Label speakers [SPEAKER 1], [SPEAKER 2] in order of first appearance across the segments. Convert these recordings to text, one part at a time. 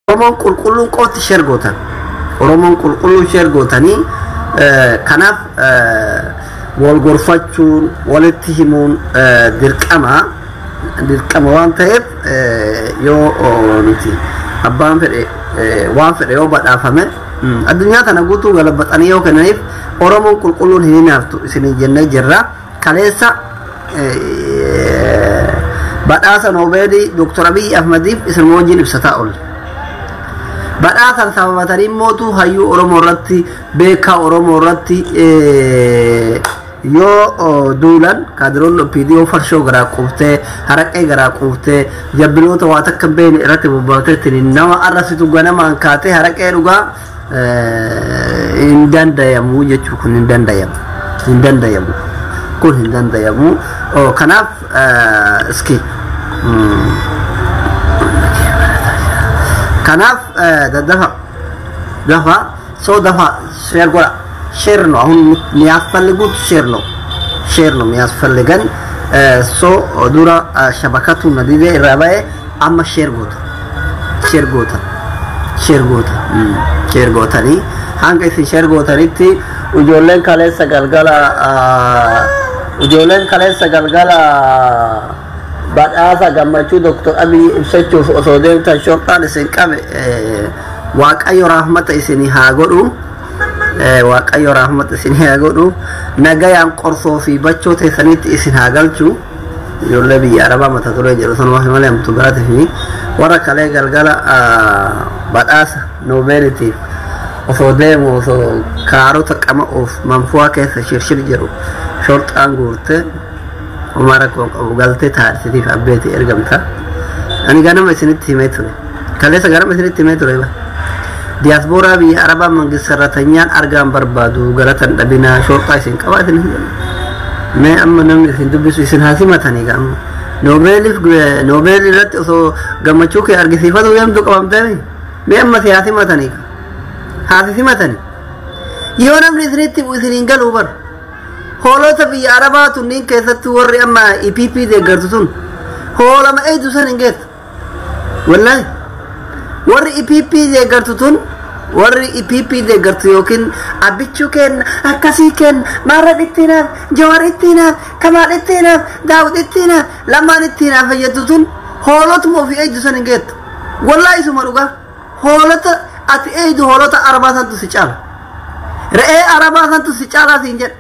[SPEAKER 1] Oromoon qulqulluun qofti share gootan. Oromoon qulqulluun share gootanii kanaaf wal gorfachuun walitti himuun dirqama dirqama waan ta'eef yoo nuti abbaan fedhe waan fedhe yoo badhaafame addunyaa tana guutuu galabaxanii yoo kennaniif Oromoon qulqulluun hin hinaaftu isinii jennee jirra. Kaleessa badhaasa Noobeelii Dooktar Abiyyi Ahmadiif isin wajjin ibsataa oolle. Badhaasan sababatanii mootu hayyuu Oromoo irratti beekaa Oromoo irratti yoo duulan kaadiroon OPDO farshoo garaa quuftee haraqee garaa quuftee jabbiloota waa takka hin beekne irratti bobbaateetti nama arrasitu ganamaan kaatee haraqee dhugaa hin dandayamu jechuun kun hin dandayamu hin dandayamu kun hin dandayamu kanaaf iski kanaaf daddafa dafa soo dafa share godha share ነው አሁን የሚያስፈልጉት share ነው share ነው የሚያስፈልገን so dura shabakatu nadide irraa ba'e amma share goota share goota share goota share gootanii hanga isin share gootanitti ijoolleen kaleessa galgala ijoolleen kaleessa galgala badhaasa gammachuu Dooktar Abiy ibsachuuf osoo deemtan shorxaan isin qabe Waaqayyo rahmata isinii haa godhu. Waaqayyo rahmata isinii haa godhu. Nagayaan qorsoo fi bachoo teessanitti isin haa galchu. Ijoollee biyya Arabaa mata duree jedhu sanuma malee hamtu biraati fi warra kalee galgala badhaasa Noobeelitiif osoo deemu osoo kaarota qama'uuf manfu'aa keessa shirshir jedhu shorxaan guurte homaa rakkoo qabu galtee taarisiitiif abbeetii ergamta. Ani ganama isinitti himee ture. Kaleessa ganama isinitti himee ture. Diyaasbooraa biyya Arabaa mangist sarratanyaan argaan barbaadu galatan dhabinaa shorxaa isin qabaa isin hin jennu. Mee amma namni isin dubbisu isin haa simatanii amma. Noobeeliif Noobeel irratti osoo gammachuu kee argisiifatu deemtu qabamtee mee amma si haa simatanii haa si simatanii. Yoo namni isinitti isin hin galuu bar. Hoolota biyya Arabaa tunniin keessatti warri amma EPP deeggartu sun hoolama eeydu san hin geessu. Wallaahi warri EPP deeggartu tun warri EPP deeggartu yookiin abbichuu kenna akkasii kenna maarra ittinaaf jawar ittinaaf kamaal ittinaaf daawud ittinaaf lamaan ittinaaf fayyaddu tun hoolotuma ofii eeydu san hin geettu. Wallaahi isuma dhugaa hoolota ati eeydu hoolota Arabaa santu si caala. Re'ee Arabaa santu si caalaa siin jedha.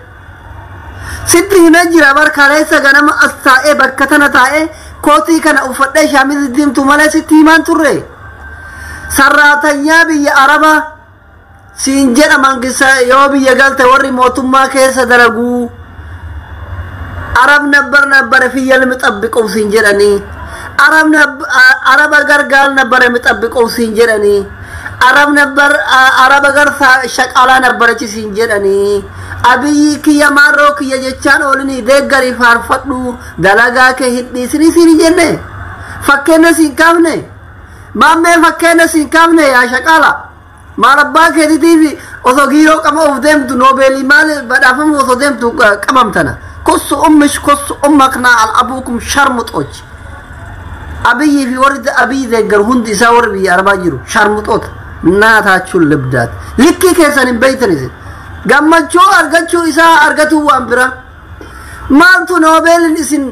[SPEAKER 1] Sitti himee jira bar kaleessa ganama as taa'ee bakka tana taa'ee kootii kana uffadhee shaamizii diimtuu malee sitti himaan turre. Sarraatanyaa biyya Arabaa siin jedha mangisa yoo biyya galte warri mootummaa keessa dalaguu Arab nabbar nabbare fiyyal mixabbiquu siin jedhanii Arab Araba gargaar nabbare mixabbiquu siin jedhanii Arab nabbar Araba gar shaqalaa nabbarechi siin jedhanii Abiyyi kiyya maarroo kiyya jechaan oolinii deeggarii faarfadhu dalagaa kee hin dhiisinii siin jenne fakkeenya siin kaafne maammee fakkeenya siin kaafne yaa shaqala maal abbaa keetiitiif osoo giiroo qama of deemtu noobeelii maal badhaafamu osoo deemtu qabamtana kossu ummish kossu ummaknaa al abuukum sharmuxooch Abiyyi fi warri Abiyyi deeggaru hundi isaa warri biyya Arabaa jiru sharmuxoota naataachuun libdaat likkii keessan hin beeytan isin gammachuu argachuu isaa argatuu waan bira maaltu noobeelin isin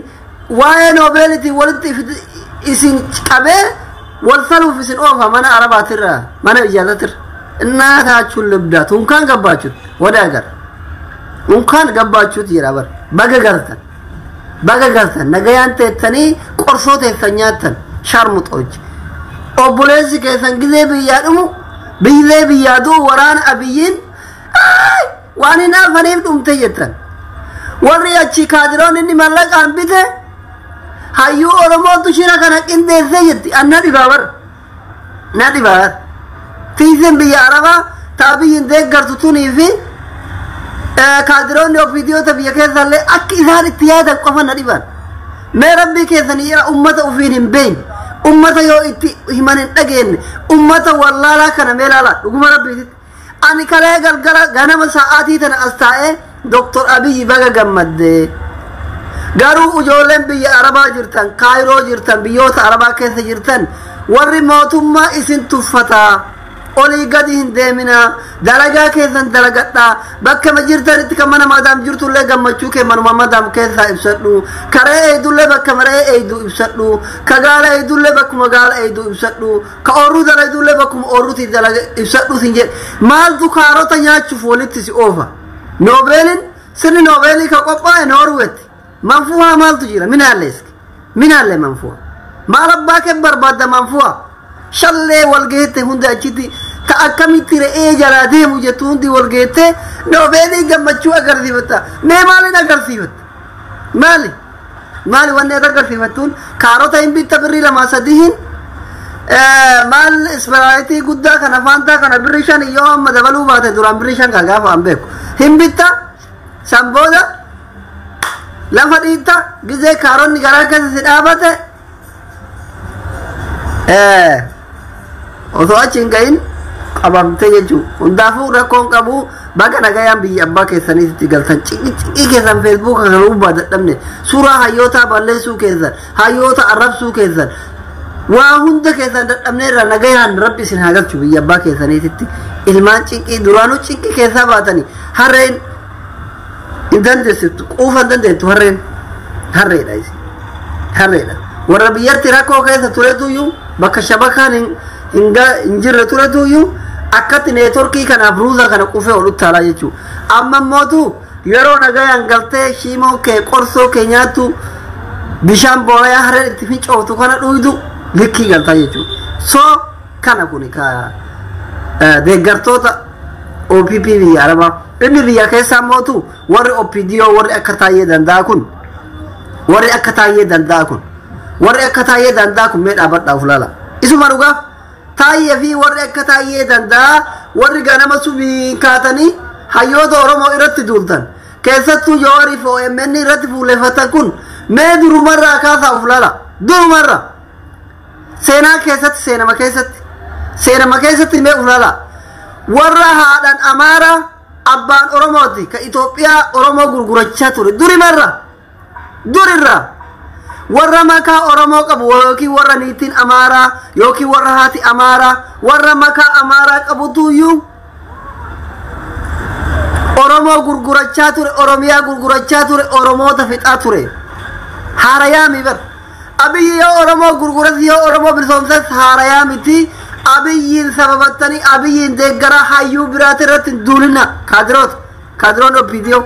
[SPEAKER 1] waa'ee noobeelitiin walitti isin qabee wal saluuf isin oofa mana Arabaatirra mana ijaazatirra እናታችሁን ልብዳት እንኳን ገባችሁት ወደ ሀገር እንኳን ገባችሁት ይራበር በገገርተን በገገርተን ነገያን ተተኒ ቆርሶ ተሰኛተን ሻርሙጦች ኦቦሌዚ ከሰን ጊዜ ቢያድሙ ቢሌ ቢያዱ ወራን አብይን አይ ዋኒና ፈኔም ዱምተ የተን ወሪ አቺ ካድሮን እንዲ መለቅ አንቢተ ሀዩ ኦሮሞቱ ሽራ ከነ ቅንዴዘ የቲ አና ዲባበር ና ዲባበር tiisin biyya Arabaa taabiyyin deeggartu tunii fi kaadiroonni ofiidiyoota biyya keessallee akka isaan itti yaadan qofa na dhiban. Mee rabbii keessanii jira ummata ofiin hin beekne ummata yoo itti himan hin dhageenye ummata wallaalaa kana mee ilaalaa dhuguma rabbiititti. Ani kalee galgala ganama sa'aatii tana as taa'ee Dooktor Abiyyi baga gammaddee. Garuu ijoolleen biyya Arabaa jirtan, Kaayiroo jirtan, biyyoota Arabaa keessa jirtan Warri mootummaa isin tuffataa olii gadi hin deeminaa, dalagaa keessan dalagadhaa, bakka jirtanitti kan mana madaam jirtullee gammachuu kee manuma madaam keessaa ibsadhu, karee eeydullee bakka maree eeydu ibsadhu, ka gaala eeydullee bakkuma gaala eeydu ibsadhu, ka oorruu dalaydullee bakkuma oorruuti dalaga ibsadhu sin jedhe. Maaltu kaarota nyaachuuf walitti si oofa? Noobeelin sirni noobeelii ka qophaa'e Noorweetti. Manfuuhaa maaltu jira? Minaalle iski minaalle manfuuha maal abbaa kee barbaadda? Manfuuha shallee walgeette hundi achitti ta akkamitti re'ee jalaa deemu jettu hundi walgeette noobeelii gammachuu agarsiifatta. Mee maalin agarsiifatta? Maali maali wanni ati agarsiifattuun? Kaarota hin bitta birrii 2-3 hin maal ispiraayitii guddaa kana faantaa kana birrii 5 yoo amma dabaluu baate, duraan birrii 5 kan gaafa an beeku hin bitta. San booda lafa dhiitta gizee kaaronni garaa keessa si dhaabate osoo achi hin gahin qabamte jechuudha. Hundaafuu rakkoon qabu, baga nagayaan biyya abbaa keessaniitti galtan. Cinqii keessan Feesbuuka kana gubbaa dadhabne, suuraa hayyootaa balleessuu keessan, hayyoota arrabsuu keessan, waa hunda keessan dadhabneerra. Nagayaan rabbi isin haa galchu biyya abbaa keessaniititti. Ilmaan cinqii duraanuu cinqii keessaa baatanii harreen hin dandeessiftu, quufa hin dandeettu. Harreen harreedha, isin harreedha. Warra biyyatti rakkoo keessa turetuyyuu, bakka shabakaan hin jirre turetuyyuu akkatti neetworkii kanaaf ruuza kana qufee ol uttaalaa jechuudha. Amma mootu yeroo nagayaan galtee shiimoo kee qorsoo kee nyaattu, bishaan boorayaa harreen itti fincooftu kana dhuydu, likkii galtaa jechuudha. So kana kuni ka deeggartoota OPP biyya Arabaa. Inni biyya keessaa mootu warri OPDO, warri akka Taayyee Danda'a kun, warri akka Taayyee Danda'a kun, warri akka Taayyee Danda'a kun mee dhaabadhaa of laala. Isuma dhugaa Taayyee fi warri akka Taayyee Danda'a, warri ganama subiin kaatanii hayyoota Oromoo irratti duultan, keessattuu Jawaarii fi OMN irratti fuulleffatan kun, mee durumarraa kaasaa of laala. Durumarra seenaa keessatti, seenama keessatti, seenama keessatti mee of laala. Warra haadhan Amaaraa abbaan Oromooti ka Itoophiyaa Oromoo gurgurachaa ture durimarra, durirra warra makaa Oromoo qabu yookiin warra niitiin Amaaraa yookiin warra haati Amaaraa, warra makaa Amaaraa qabutuyyuu Oromoo gurgurachaa ture, Oromiyaa gurgurachaa ture, Oromoota fixaa ture. Haarayaa bar Abiyyi yoo Oromoo gurguras, yoo Oromoo bilisoomsas haarayaa miti. Abiyyiin sababattanii Abiyyiin deeggaraa hayyuu biraati irratti hin duulina. Kaadiroota, kaadiroon OPDO,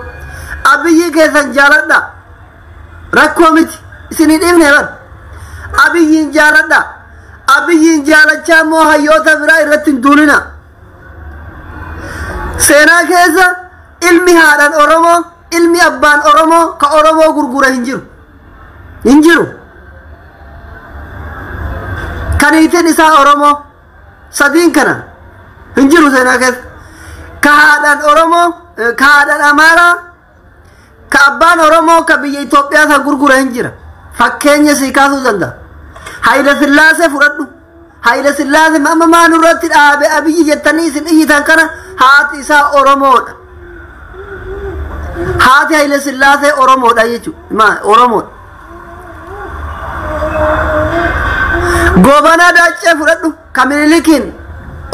[SPEAKER 1] Abiyyi keessan jaaladha, rakkoo miti, isinii dhiifne bar. Abiyyiin jaaladha, Abiyyiin jaalachaa immoo hayyoota biraa irratti hin duulina. Seenaa keessa ilmi haadhan Oromoo, ilmi abbaan Oromoo ka Oromoo gurgura hin jiru, hin jiru. Kaniitiin isaa Oromoo sadiin kana hin jiru seenaa keessa. Ka haadhan Oromoo, ka haadhan Amaaraa, ka abbaan Oromoo ka biyya Itoophiyaa san gurgura hin jira. Fakkeenya sii kaasuu danda'a. Hayila Sillaasee fudhadhu. Hayila Sillaasee amma maan irratti dhaabe Abiyyi jettanii isin iyyitan kana, haati isaa Oromoodha. Haati Hayila Sillaasee Oromoodha jechuudha. Oromoodha. Gobanaa Daaccee fudhadhu, ka Minilikiin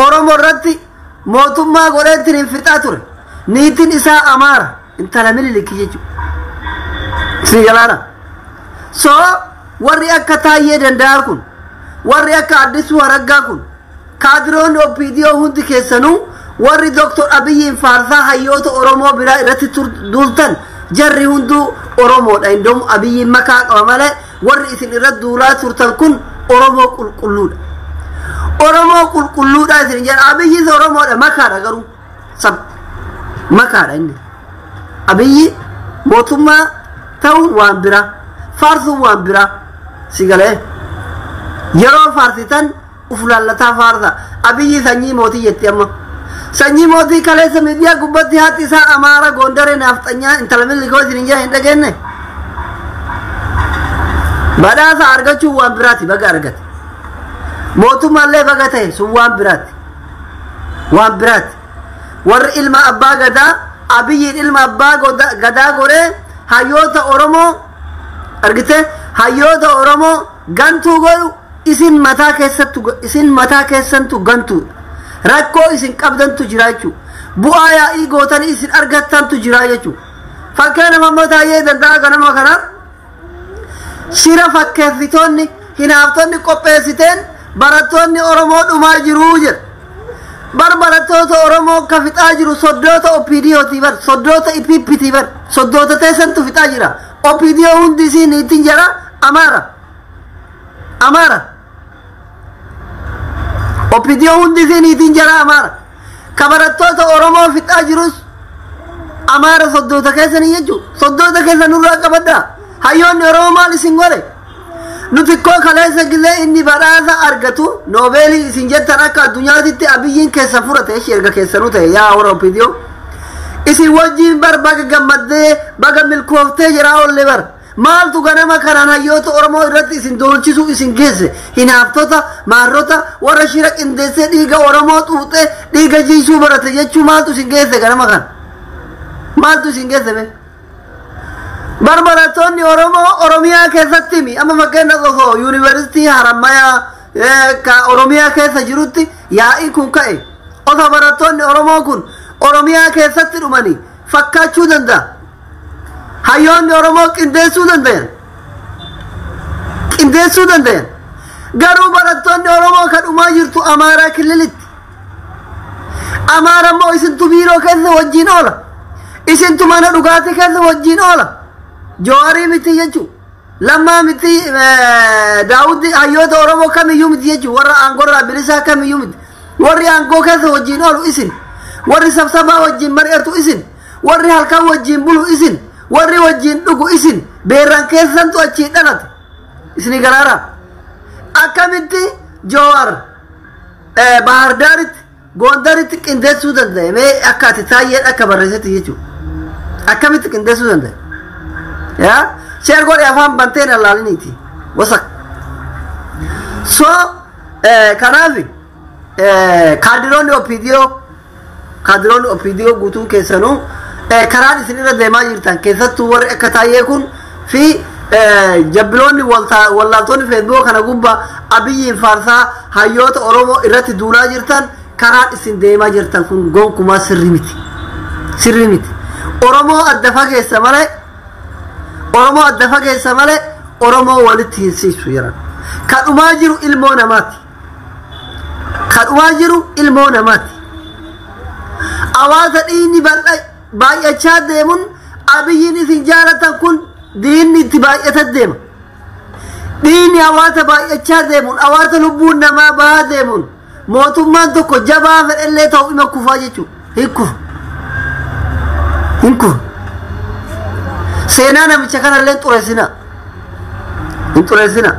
[SPEAKER 1] Oromoo irratti mootummaa godheetiin hin fixaa ture. Niitiin isaa Amaara, intala Minilikii jechuudha. Isin jalaana. So warri akka Taayyee Danda'aa kun, warri akka Addisuu Araggaa kun, kaadiroonni OPDO hundi keessanuu, warri Dr. Abiyyiin faarsaa hayyoota Oromoo biraa irratti duultan, jarri hunduu Oromoodha. Indoom Abiyyiin makaa qaba malee warri isin irratti duulaa turtan kun Oromoo qulqulluudha. Oromoo qulqulluudha isin jedha. Abiyyis Oromoodha, makaadha garuu sab makaadha inni. Abiyyi mootummaa ta'uun waan biraa, faarsuun waan biraa si galee. Yeroo faarsitan uf laallataa faarsa. Abiyyi sanyii mootii jetti amma. Sanyii mootii kaleessa miidiyaa gubbatti haati isaa Amaara Gondaree naafxanyaa intala Milikoo isin hin jira hin dhageenye. Badhaasa argachuun waan biraati, baga argate. Mootummaallee baga ta'e, sun waan biraati. Waan biraati. Warri ilma abbaa gadaa Abiyyiin ilma abbaa gadaa godhee hayyoota Oromoo argite, hayyoota Oromoo gantuu godhu. Isin mataa keessattu, isin mataa keessantu gantuudha. Rakkoo isin qabdantu jira jechuudha. Bu'aa yaa'ii gootanii isin argattantu jira jechuudha. Fakkeenya ammoo Taayyee Danda'a ganama kana shira fakkeessitoonni hinaaftonni qopheessiteen barattoonni Oromoo dhumaa jiruu jedha. Bar barattoota Oromoo ka fixaa jiru soddoota OPDOtii bar, soddoota IPPtii bar, soddoota teessantu fixaa jira. OPDO hundi isiin ittiin jira Amaara. Amaara. OPDO hundi isiin ittiin jira Amaara. Ka barattoota Oromoo fixaa jirus Amaara soddoota keessanii jechuudha. Soddoota keessa nurraa qabaddaa. Hayyoonni Oromoo maal isin godhe? Nuti koo kaleessa gillee inni badhaasa argatu noobeelii isin jettan akka addunyaatitti Abiyyiin keessa fudhate ishee erga keessanuu ta'e yaa warra OPDO. Isin wajjin bar baga gammaddee baga milkooftee jiraa oollee bar. Maaltu ganama kanaan hayyoota Oromoo irratti isin doolchisuu isin geesse? Hinaaftota, maarrota, warra shira qindeessee dhiiga Oromoo xuuxee dhiiga jiisuu barate jechuu maaltu isin geesse ganama kana? Maaltu isin geesse bee? Bar barattoonni Oromoo Oromiyaa keessatti mi amma fakkeenyaaf osoo yuunivarsiitii Harammayaa ka Oromiyaa keessa jirutti yaa'ii kun ka'e, osoo barattoonni Oromoo kun Oromiyaa keessatti dhumanii fakkaachuu danda'a. Hayyoonni Oromoo qindeessuu danda'an. Qindeessuu danda'an. Garuu barattoonni Oromoo kan dhumaa jirtu Amaaraa kililitti. Amaara immoo isintu biiroo keessa wajjin oola. Isintu mana dhugaatii keessa wajjin oola. Jawaarii miti jechuudha. Lammaa miti, Daawud hayyoota Oromoo kamiyyuu miti jechuudha. Warra aangorraa bilisaa kamiyyuu miti. Warri aangoo keessa wajjin oolu isin. Warri sabsabaa wajjin mari'atu isin. Warri halkan wajjin bulu isin. Warri wajjin dhugu isin. Beerran keessantu achii dhalate. Isinii garaara. Akkamitti Jawaar Bahardaaritti Gondaritti qindeessuu danda'e? Mee akka ati Taayyeen akka barreessetti jechuudha. Akkamitti qindeessuu danda'e? Yaa share godhe afaan banteen allaaliniiti. Wasak. So kanaaf kaadiroonni OPDO guutuun keessanuu karaan isin irra deemaa jirtan, keessattuu warri akka Taayyee kun fi jabbiloonni wallaaltonni Feesbuuk kana gubbaa Abiyyiin faarsaa hayyoota Oromoo irratti duulaa jirtan, karaan isin deemaa jirtan kun gonkumaa sirri miti. Sirri miti. Oromoo adda fageessa malee, Oromoo adda fageessa malee Oromoo walitti hin siisu jiran. Ka dhumaa jiru ilmoo namaati. Ka dhumaa jiru ilmoo namaati. Hawaasa dhiigni baay'achaa deemuun Abiyyiin isin jaalatan kun diinni itti baay'ata deema. Dhiigni hawaasa baay'achaa deemuun, hawaasa lubbuun namaa bahaa deemuun, mootummaan tokko jabaa fedhellee ta'u ima kufaa jechuudha. Hin kufa. Hin kufa. Seenaa namicha kanallee xureessina. Hin xureessina.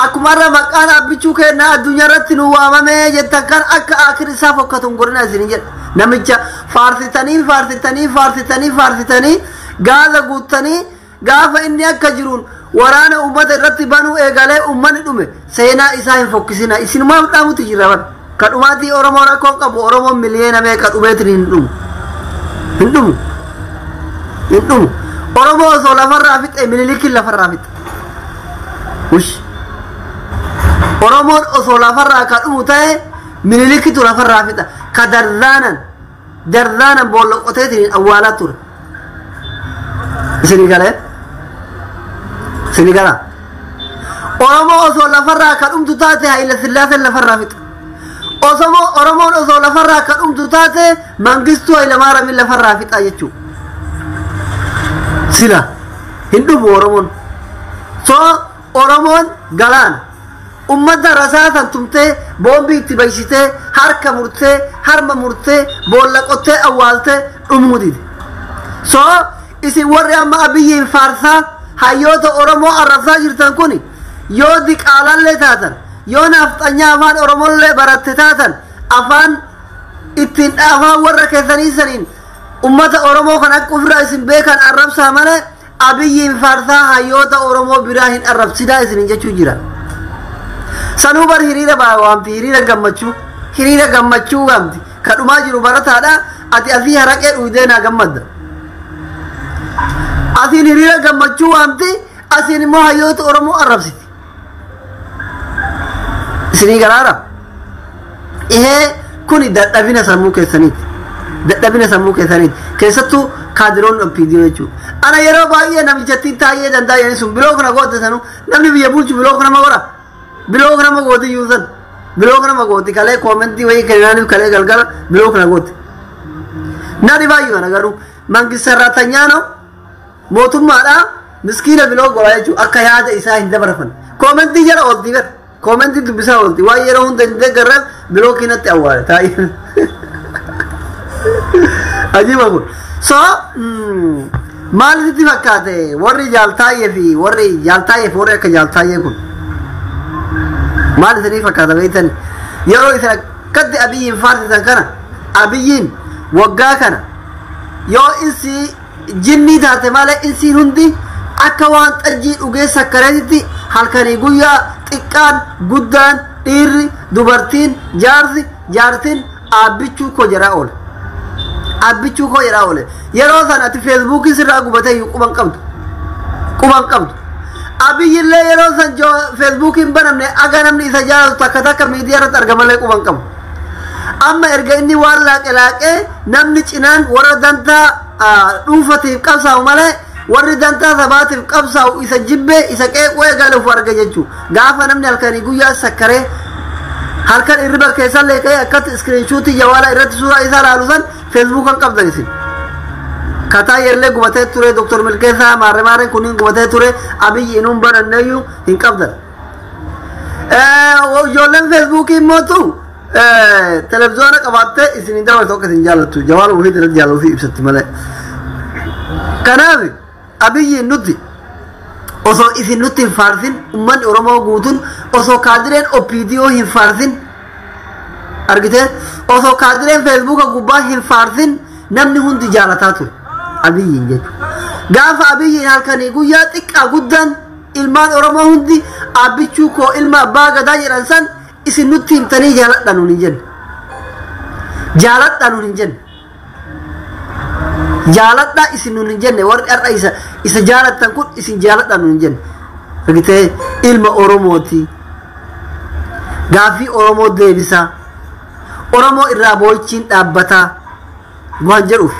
[SPEAKER 1] Akkuma irra maqaan Abbichuu kennaa addunyaa irratti nu waamamee jettan kan akka akir isaa fokkatu hin godhina isin jedha. Namicha faarsitanii faarsitanii faarsitanii faarsitanii gaaza guuttanii gaafa inni akka jiruun waraana uummata irratti banuu eegalee uummanni dhume, seenaa isaa hin fokkisina. Isinumaaf dhaamutu jira bara. Ka dhumaatii Oromoo rakkoo qabu, Oromoon miliyoona meeqa dhumeetiin hin dhumu. Hin dhumu. Hin dhumu. Oromoo osoo lafarraa fixe Minilikiin lafarraa fixe. Ush. Oromoon osoo lafarraa ka dhumu ta'e Minilikitu lafarraa fixa. Ka dardaanan dardaanan boolla qoteetiin awwaalaa ture. Isinii galee? Isinii galaa? Oromoo osoo lafarraa ka dhumtu taate Haayila Sillaaseen lafarraa fixa. Osoo Oromoon osoo lafarraa ka dhumtu taate Mangistuu Hayilamaariyaamiin lafarraa fixa jechuudha. Sila hin dhumu Oromoon. So Oromoon galaana. Ummata rasaasan tumtee, boombii itti baysitee, harka murtee, harma murtee, boolla qottee awwaaltee dhumuu dide. So isin warri amma Abiyyiin faarsaa hayyoota Oromoo arrabsaa jirtan kun yoo diqaalallee taatan, yoo naafxanyaa afaan Oromollee baratte taatan, afaan ittiin afaan warra keessanii saniin ummata Oromoo kan akka ofirraa isin beekan arrabsaa malee Abiyyiin faarsaa hayyoota Oromoo biraa hin arrabsinaa isinin jechuu jira. Sanuu bar hiriira waamti, hiriira gammachuu, hiriira gammachuu waamti. Ka dhumaa jiru barataadha, ati asii haraqee dhuydee naa gammadda. Asiin hiriira gammachuu waamti, asiin immoo hayyoota Oromoo arrabsiti. Isinii garaara. Ihee kuni dadhabina sammuu keessaniiti. Dadhabina sammuu keessaniiti. Keessattuu kaadiroon OPDO jechuudha. Ana yeroo baay'ee namichattiin taa'ee danda'a jedhanii sun block na goote sanuu namni biyya bulchu block nama godha. Block nama gooti iyyuu san. Block nama gooti kalee comment wayii kennaaniif kalee galgala block na gooti. Nani baay'ee kana garuu mangist sarraatanyaa ነው mootummaadha miskiina block godha jechuudha akka yaada isaa hin dabarfan. Comment jala oolti gara. Comment dubbisaa oolti waan yeroo hunda hin deeggarreef block natti awwaale taa'ee. Ajiiba kun. So maal sitti fakkaate warri jaaltaayyee fi warri jaaltaayyee fi warri akka jaaltaayyee kun maal isinii fakkaata beektani yeroo isin akkatti Abiyyiin faarsitan kana Abiyyiin waggaa kana yoo insi jinnii taate malee insiin hundi akka waan xajjii dhugee sakkareetitti halkanii guyyaa xiqqaan guddaan dhiirri dubartiin jaarsi jaartiin aabbichuu koo jedhaa oole. Abbichuu koo jedhaa oole. Yeroo sana ati feesbuukii sirraa gubatee iyyuu quban qabdu. Quban qabdu. Abiyyillee yeroo san feesbuukiin banamne aga namni isa jaalatu takka takka miidiyaa irratti argamallee quban qabu. Amma erga inni waan laaqe laaqee namni cinaan warra dantaa dhuunfatiif qabsaa'u malee warri dantaa sabaatiif qabsaa'u isa jibbee isa qeequu eegaluuf arga jechuudha. Gaafa namni halkanii guyyaa sakkaree halkan irriba keessallee ka'ee akkatti screenshot jawaala irratti suuraa isaa laalu san feesbuukan qabdan isin. Kataa gubatee ture Dr. Milkeessaa maarree maarreen kunniin gubatee ture Abiyyi inuun bananneeyyuu hin qabdan. Ijoolleen feesbuukii immootu televiziyoona qabaattee isin hin dabarsu akka isin jaallattu jawaala ofii irratti jaalala ofii ibsatti malee. Kanaaf Abiyyiin nuti osoo isin nutti hin faarsin uummanni Oromoo guutuun osoo kaadireen OPDO hin faarsin argitee osoo kaadireen feesbuuka gubbaa hin faarsin namni hundi jaalataa ture Abiyyiin jechuudha. Gaafa Abiyyiin halkanii guyyaa xiqqaa guddaan ilmaan Oromoo hundi abbichuu koo ilma abbaa gadaa jedhan san isin nutti himtanii jaaladha nuun hin jenne. Jaaladha nuun hin jenne. Jaaladha isin nuun hin jenne warri har'a isa jaalattan kun isin jaaladha nuun hin jenne. Argitee ilma Oromooti. Gaaffii Oromoo deebisaa. Oromoo irraa boo'ichiin dhaabbataa waan jedhuuf.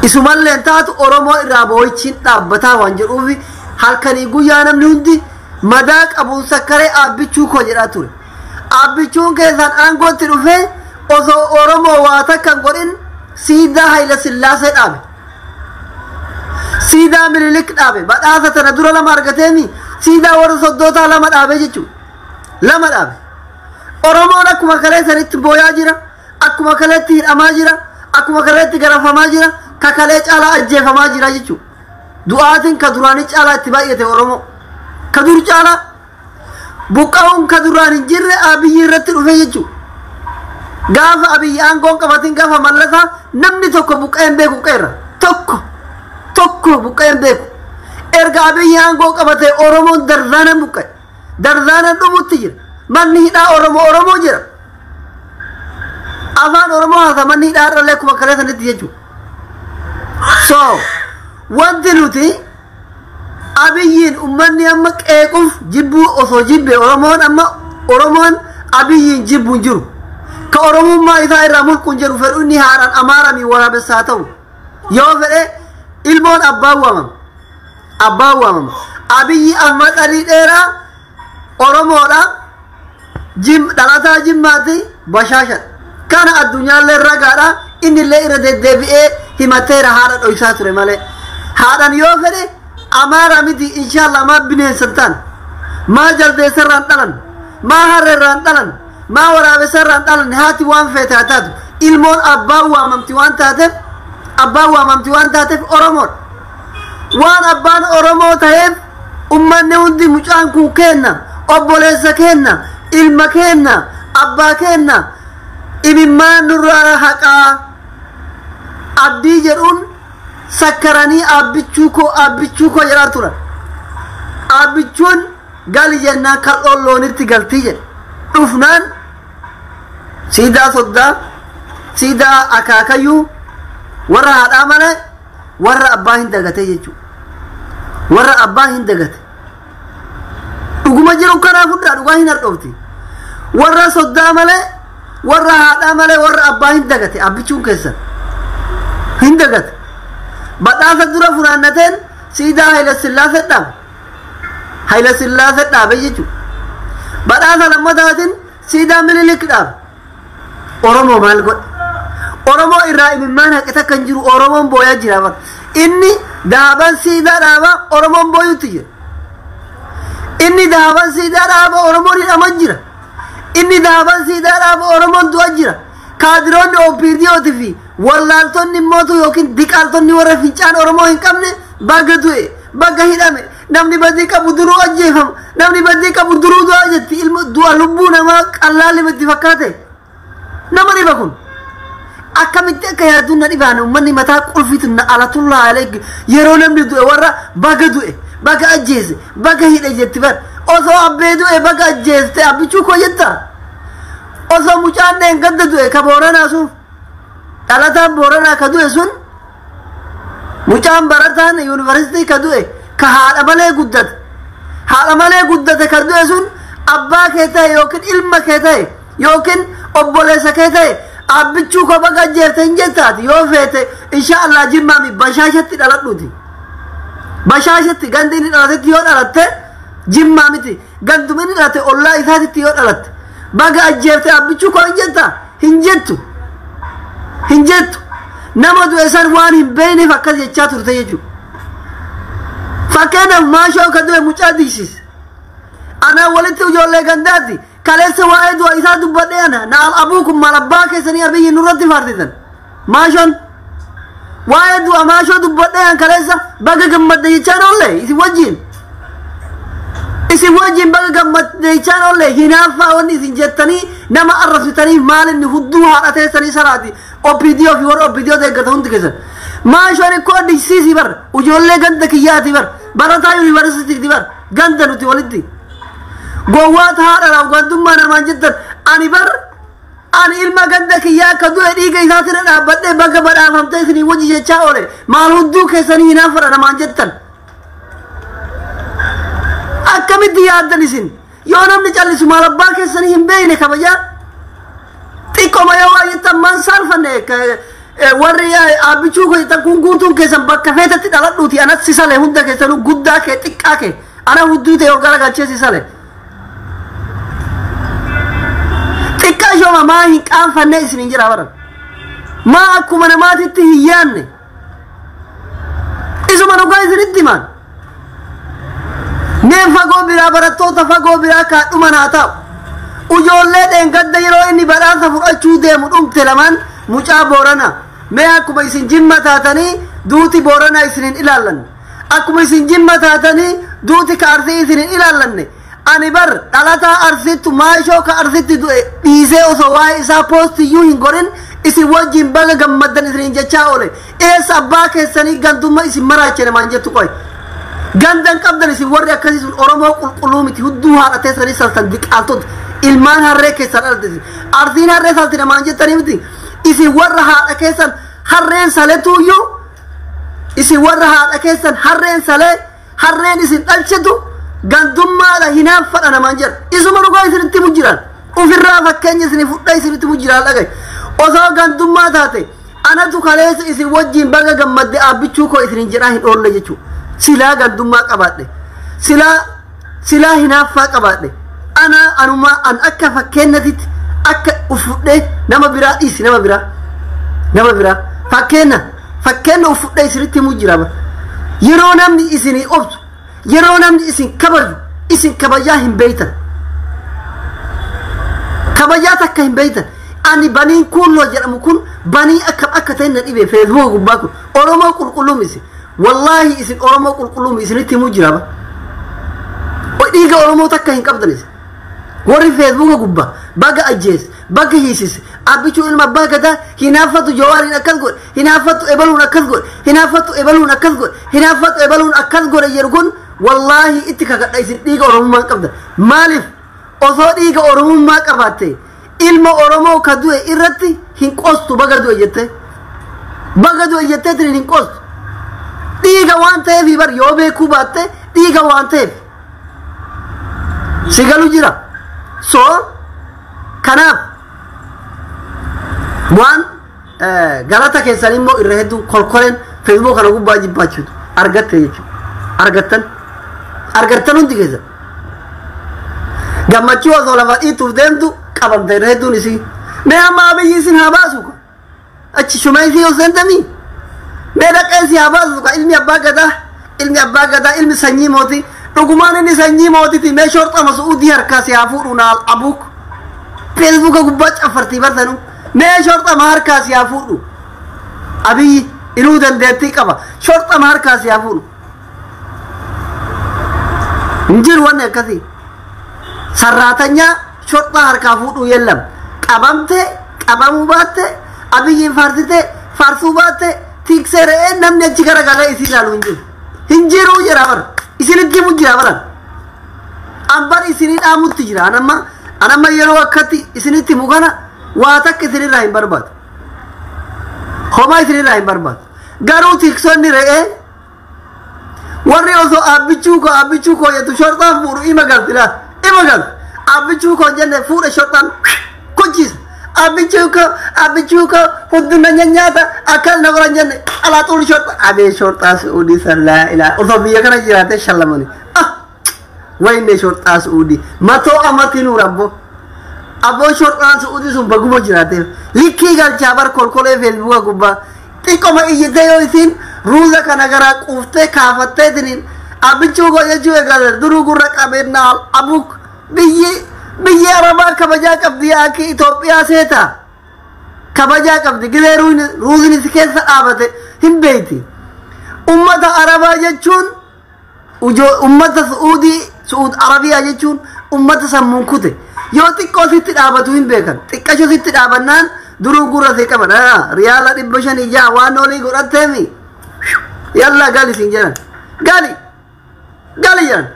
[SPEAKER 1] Isumallee taatu Oromoo irraa boo'ichiin dhaabbataa waan jedhuuf halkanii guyyaa namni hundi madaa qabuun sakkaree abbichuu koo jedhaa ture. Abbichuun keessaan aangootti dhufee osoo Oromoo waa takka hin godhin siidaa Hayila Sillaasee dhaabe. Siidaa Minilik dhaabe. Badhaasa tana dura lama argateemi siidaa warra soddootaa lama dhaabe jechuudha. Lama dhaabe. Oromoon akkuma kalee sanitti booyaa jira. Akkuma kaleetti hidhamaa jira. Akkuma kaleetti garafamaa jira. Kakalee caalaa ajjeefamaa jira jechuudha. Du'aatiin ka duraanii caalaa itti baay'ate Oromoo. Ka dur caalaa buqqa'uun ka duraan hin jirre Abiyyi irratti dhufe jechuudha. Gaafa Abiyyi aangoon qabatin gaafa Mallasaa namni tokko buqqa'ee hin beeku qeerra. Tokko buqqa'ee hin beeku. Erga Abiyyi aangoo qabate Oromoon darzaanan buqqa'e. Darzaanan dhumutti jira. Manni hidhaa Oromoo Oromoo jira. Afaan Oromoo haasa manni hidhaa irrallee akkuma kalee sanitti jechuudha. So wanti nuti Abiyyiin uummanni amma qeequuf jibbuu osoo jibbe Oromoon amma Oromoon Abiyyiin jibbu hin jiru. Ka Oromummaa isaa irraa mulqu hin jiru fedhu inni haadhaan Amaaramii waraabessaa ta'u. Yoo fedhe ilmoon abbaan waamama. Abbaan waamama. Abiyyi Ahmad Alii Dheeraa Oromoodha. Dhalataa Jimmaati bashaashadha. Kana addunyaallee ragaadha. Inni illee irra deddeebi'ee himateera haadha dhoysaa ture malee. Haadhaan yoo fedhe Amaara miti inshallah maa bineensan ta'an maa jaldeessarraan dhalan maa harreerraan dhalan maa waraabessarraan dhalan haati waan feete haa taatu ilmoon abbaan waamamti waan taateef abbaan waamamti waan taateef Oromoodha. Waan abbaan Oromoo ta'eef ummanni hundi mucaan kun kenna obboleessa kenna ilma kenna abbaa kenna imimmaan nurraa haqaa abdii jedhuun sakkaranii abbichuu koo jedhaa turan. Abbichuun gali jennaan kal'oon loonitti galtii jedhe. Dhufnaan siidaa soddaa siidaa akaakayyuu warra haadhaa malee warra abbaa hin dagatee jechuudha. Warra abbaa hin dagate. Dhuguma jiru karaa fudhaa dhugaa hin hadhoofti. Warra soddaa malee, warra haadhaa malee, warra abbaa hin dagate abbichuun keessan. Hin dagate. Badhaasa dura funaannateen siidaa Haayila Sillaasee dhaabe. Haayila Sillaasee dhaabe jechuudha. Badhaasa lammataatiin siidaa Minilik dhaabe. Oromoo maal godhe? Oromoo irraa imimmaan haqe takka hin jiru. Oromoon booyaa jira bara. Inni daaban siidaa dhaaba Oromoon booyutti jira. Inni daaban siidaa dhaaba Oromoon hidhamaa jira. Inni daaban siidaa dhaaba Oromoon du'aa jira. Kaadiroonni OPDOtii fi wallaaltonni mootu yookiin diqaaltonni warra fincaan Oromoo hin qabne baga du'e, baga hidhame, namni badii qabu duruu ajjeefama, namni badii qabu duruu du'a jetti. Ilma du'a lubbuu namaa qallaalli itti fakkaate. Nama dhiba kun. Akkamitti akka yaadduun na dhibaan uummanni mataa qulfiitu na alatullaa alee yeroo namni du'e warra baga du'e, baga ajjeese, baga hidhe jetti bar. Osoo abbee du'e baga ajjeeste abbichuu koo jetta. Osoo mucaan dheengadda du'e ka Booranaa sun, dhalataan Booranaa ka du'e sun, mucaan barataan yuunivarsiitii ka du'e, ka haadha malee guddate, haadha malee guddate ka du'e sun abbaa kee ta'e yookiin ilma kee ta'e yookiin obboleessa kee ta'e abbichuu koo baga ajjeefte hin jettaati. Yoo feete insha Allah jimmaami bashaashatti dhaladhuuti. Bashaashatti gandi inni dhalatetti yoo dhalatte jimmaa miti, ganduma inni dhalate ollaa isaatitti yoo dhalatte baga ajjeefte abbichuu koo hin jetta? Hin jettu, hin jettu. Nama du'e san waan hin beekneef akkas jechaa turte jechuudha. Fakkeenyaaf maashoo ka du'e mucaa diisiis. Ana walitti ijoollee gandaati. Kaleessa waa'ee du'a isaa dubbadhee ana na abuu kun maal abbaa keessanii abiyyi nurratti faarsisan. Maashoon waa'ee du'a maashoo dubbadhee an kaleessa baga gammadde jechaan oolle isin wajjin. Isin wajjin baga gammadde jechaan oolle. Hinaaffaa wanni isin jettanii nama arrabsitanii maal inni hudduu haadha teessanii saraati. OPDO fi warra OPDO deeggarta hundi keessan. Maashoon ikkoo diisiisii bar, ijoollee ganda kiyyaati bar, barataa yuunivarsiitiiti bar, ganda nuti walitti. Gowwaata haadha gandummaa namaan jettan. Ani bar ani ilma ganda kiyyaa akka du'e dhiiga isaatirra dhaabbadhee baga badhaafamtee isinii wajji jechaa oole. Maal hudduu keessanii hinaaffadha namaan jettan? Akkamitti yaaddan isin? Yoo namni callisu maal abbaa keessanii hin beekne kabajaa? Xiqqooma yoo waa jettan maan saalfanne warri abbichuu jettan kun guutuun keessan bakka feetatti dhaladhuuti. Anas si sale hunda keessanuu, guddaa kee xiqqaa kee ana hudduu ta'e ol garagalchee si sale. Xiqqaa shooma maa hin qaanfanne isin hin jira baran. Maa akkuma namaatitti hin yaanne. Isuma dhugaa isinitti himaan. Mee fagoo biraa barattoota fagoo biraa kaadhuma naa ta'u. Ijoollee dheengadda yeroo inni badhaasa fudhachuu deemu dhumte lamaan mucaa Booranaa. Mee akkuma isin jimma taatanii duuti Booranaa isin hin ilaallanne. Akkuma isin jimma taatanii duuti ka Arsii isin hin ilaallanne. Ani bar dhalataa Arsiittu maashoo ka Arsiitti du'e dhiisee osoo waa'ee isaa poostiyyuu hin godhin isin wajjin baga gammaddan isiniin jechaa oole. Eessa abbaa keessanii gandummaa isin maraache namaan jettu qoy. Gandan qabdan isin warri akkasii sun Oromoo qulqulluu miti, hudduu haadha teessanii saltan diqaaltota ilmaan harree keessan dhalatte isin. Arsiin harree salti namaan jettanii miti. Isin warra haadha keessan harreen saletuuyyuu, isin warra haadha keessan harreen salee harreen isin dhalchitu gandummaadha hinaaffadha namaan jedha. Isuma dhugaa isinitti himu jiran. Ofirraa fakkeenya isinii fudhee isinitti himu jiran dhagaye. Osoo gandummaa taate anatu kaleessa isin wajjin baga gammadde abbichuu koo isiniin jedhaa hin oolle jechuudha. Silaa gandummaa qabaadhe, silaa hinaaffaa qabaadhe, ana anumaa an akka fakkeenyatitti akka ufudhee nama biraa dhiisi, nama biraa nama biraa fakkeenya ufudhee isinitti himuu jira. Yeroo namni isinii obsu, yeroo namni isin kabaju, isin kabajaa hin beeytan. Kabajaa takka hin beeytan. Ani baniin kuulloo jedhamu kun banii akkam akka ta'e na dhibe. Feesbuuka gubbaa kun Oromoo qulqulluu miti. Wallaahi isin Oromoo qulqulluu miti isinitti himuu jira ba. Dhiiga Oromoo takka hin qabdan isin. Warri feesbuuka gubbaa baga ajjeese, baga hiisise, abbichuu ilma abbaa gadaa hinaaffatu Jawaariin akkas godhe, hinaaffatu ebaluun akkas godhe, hinaaffatu ebaluun akkas godhe, hinaaffatu ebaluun akkas godhe jedhu kun wallaahi itti kakadha isin dhiiga Oromummaa hin qabdan. Maaliif osoo dhiiga Oromummaa qabaatte ilma Oromoo ka du'e irratti hin qostu baga du'e jettee? Baga du'e jettee hin qostu. Dhiiga waan ta'eef bar yoo beekuu baatte dhiiga waan ta'eef. Si galu jira. So kanaaf waan galata keessan immoo irra hedduu kolkoleen Facebook kana gubbaa jibbaachuutu argatte jechuudha. Argattan argattan hundi keessan. Gammachuu osoo lafa dhiituuf deemtu qabamte irra hedduun isii. Mee amma Abiyyi isin haa baasu ka. Achi shumeesii yoo seentamii. Mee dhaqee si haa baasu ka ilmi abbaa gadaa ilmi abbaa gadaa ilmi sanyii mootii dhugumaan inni sanyii mootiiti mee shorxama su'uudii harkaa si haa fuudhu naal abuuk. Feesbuuka gubbaa caffartii bartanu mee shorxama harkaa si haa fuudhu. Abiyyi inuu dandeettii qaba shorxama harkaa si haa fuudhu. Hin jiru wanni akkasii. Sarraatanyaa shorxaa harkaa fuudhuu yeellam. Qabamte qabamuu baatte Abiyyiin faarsite faarsuu baatte tiksee re'ee namni achi garagalee isii ilaalu hin jiru. Hin jiru jira bara. Isinitti himu jira bara. Ambar isinii dhaamutti jira. Anamma yeroo akkatti isinitti himu kana waa takka isinirraa hin barbaadu. Homaa isinirraa hin barbaadu. Garuu tiksonni re'ee warri osoo abbichuu koo jettu shorxaan fuudhu ima galti laata. Ima galti. Abbichuu koo jenne fuudha shorxaan kuchisa. Abbichuu koo hundina nyaata akkas na baran jenne alaa xuur shorxa. Abee shorxaa su'uudii sallaa ilaa osoo biyya kana jiraate shallamani. Ah wayne shorxaa su'uudii matoo amatti nuur abboo. Abboo shorxaan su'uudii sun baguma jiraate likkii galchaa bar kolkolee feesbuuka gubbaa xiqqoma iyyitee yoo isiin ruuza kana garaa quuftee kaafattee tiniin abbichuu koo jechuu eegale duruu gurra qabeenyaa abuuk biyyi arabaa kabajaa qabdi akka Itoophiyaa seeta kabajaa qabdi gilee ruuzni si keessa dhaabate hin beeyti. Ummata arabaa jechuun ummata Su'uudii Su'uud Arabiyaa jechuun ummata sammuun kute yoo xiqqoo sitti dhaabatu hin beekan xiqqasho sitti dhaabannaan duruu gurra see qaban riyaala 506 waan olii godhatteemi yalla gali siin jedhan gali gali jedhan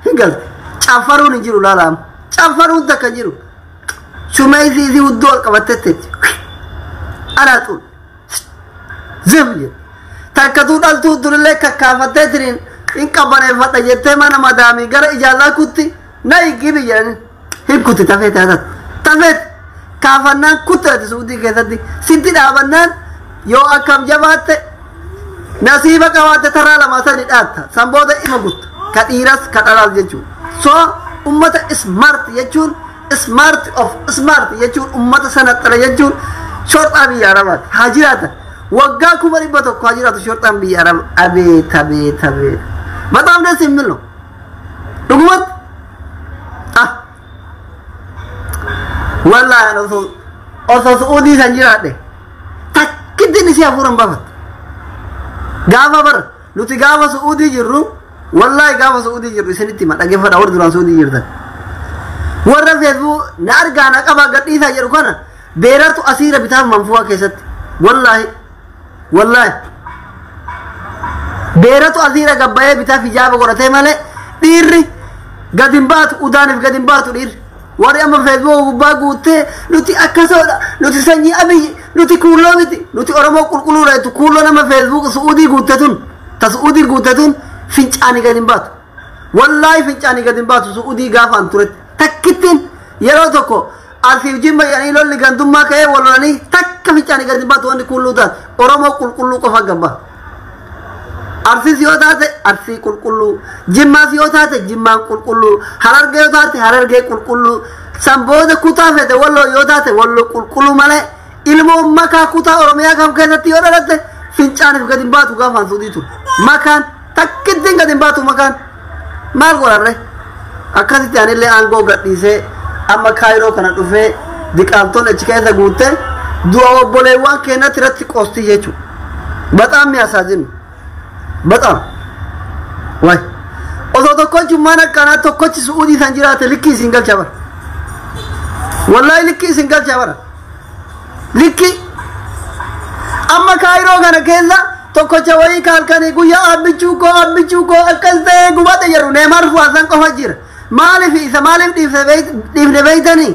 [SPEAKER 1] hin galte caffaruun hin jiru laalaam caffaruun takka hin jiru shumeesii isii hudduu ol qabattetteetti alaa xul zim jedhe takkatuu dhaltuu durillee kakkaafattee tiriin hin qabbaneeffadha jettee mana madaamii gara ijaazaa kutti na higibi jedhani hin kutti tafee taatatu tafeet kaafannaan kuttati suudii keessatti sitti dhaabannaan yoo akkam jabaatte nasiiba qabaatte taraa lama sadi dhaatta san booda ima gutta ka dhiiras ka dhalaas jechuudha. So ummata smart jechuun smart of smart jechuun ummata sanaxxala jechuun shorxaa biyya arabaati haa jiraatan waggaa 100,000 haa jiraatu shorxaan biyya arabaa abeet abeet abeet በጣም ደስ የሚል ነው። dhugumatti ah wallaahi osoo su'uudii san jiraadhe takkittiin isii hafuuran baafatte gaafa bar nuti gaafa su'uudii jirru wallaahi gaafa su'uudii jirru isinitti hima dhaggeeffadha warri duraan su'uudii jirtan warra feesbuuk na argaa na qabaa gadhiisaa jedhu kana beeratu asiira bitaaf manfuu'aa keessatti wallaahi wallaahi beeratu asiira gabbayee bitaaf hijaaba godhatee malee dhiirri gad hin baatu udaaniif gad hin baatu dhiirri warri amma feesbuuk gubbaa guuttee nuti akkasoodha nuti sanyii Abiyyi nuti kuulloo miti nuti Oromoo qulqulluudha jettu kuulloo nama feesbuuk su'uudii guutte tun ta su'uudii guutte tun fincaanii gad hin baatu wallaahi fincaanii gad hin baatu su'uudii gaafa an turetti takkittiin yeroo tokko asiif jimma jedhanii lolli gandummaa ka'ee wal lolanii takka fincaanii gad hin baatu wanni kuulluu taate Oromoo qulqulluu qofa gabbaa. Arsiis yoo taate arsii qulqulluu, jimmaas yoo taate jimmaan qulqulluu, harargee yoo taate harargee qulqulluu, san booda kutaa fete walloo yoo taate walloo qulqulluu malee ilmoo makaa kutaa Oromiyaa kam keessatti yoo dhalatte fincaaniif gad hin baatu gaafaan suudii ture. Makaan takkittiin gad hin baatu makaan maal godharre akkasitti anillee aangoo gadhiisee amma Kaayiroo kana dhufee diqaaltoon achi keessa guutte du'a obboleewwan keenyatti irratti qoostii jechuudha. በጣም የሚያሳዝን በጣም ወይ osoo tokkochummaan akkanaa tokkochi su'uudii san jiraate likkii isin galcha bara wallaahi likkii isin galcha bara likkii amma Kaayiroo kana keessa tokkocha wayii kaalkanii guyyaa abbichuu koo akkas ta'ee gubate jedhu Neemaar Fuwaasan qofa jira maaliif isa maaliif dhiifne beeytanii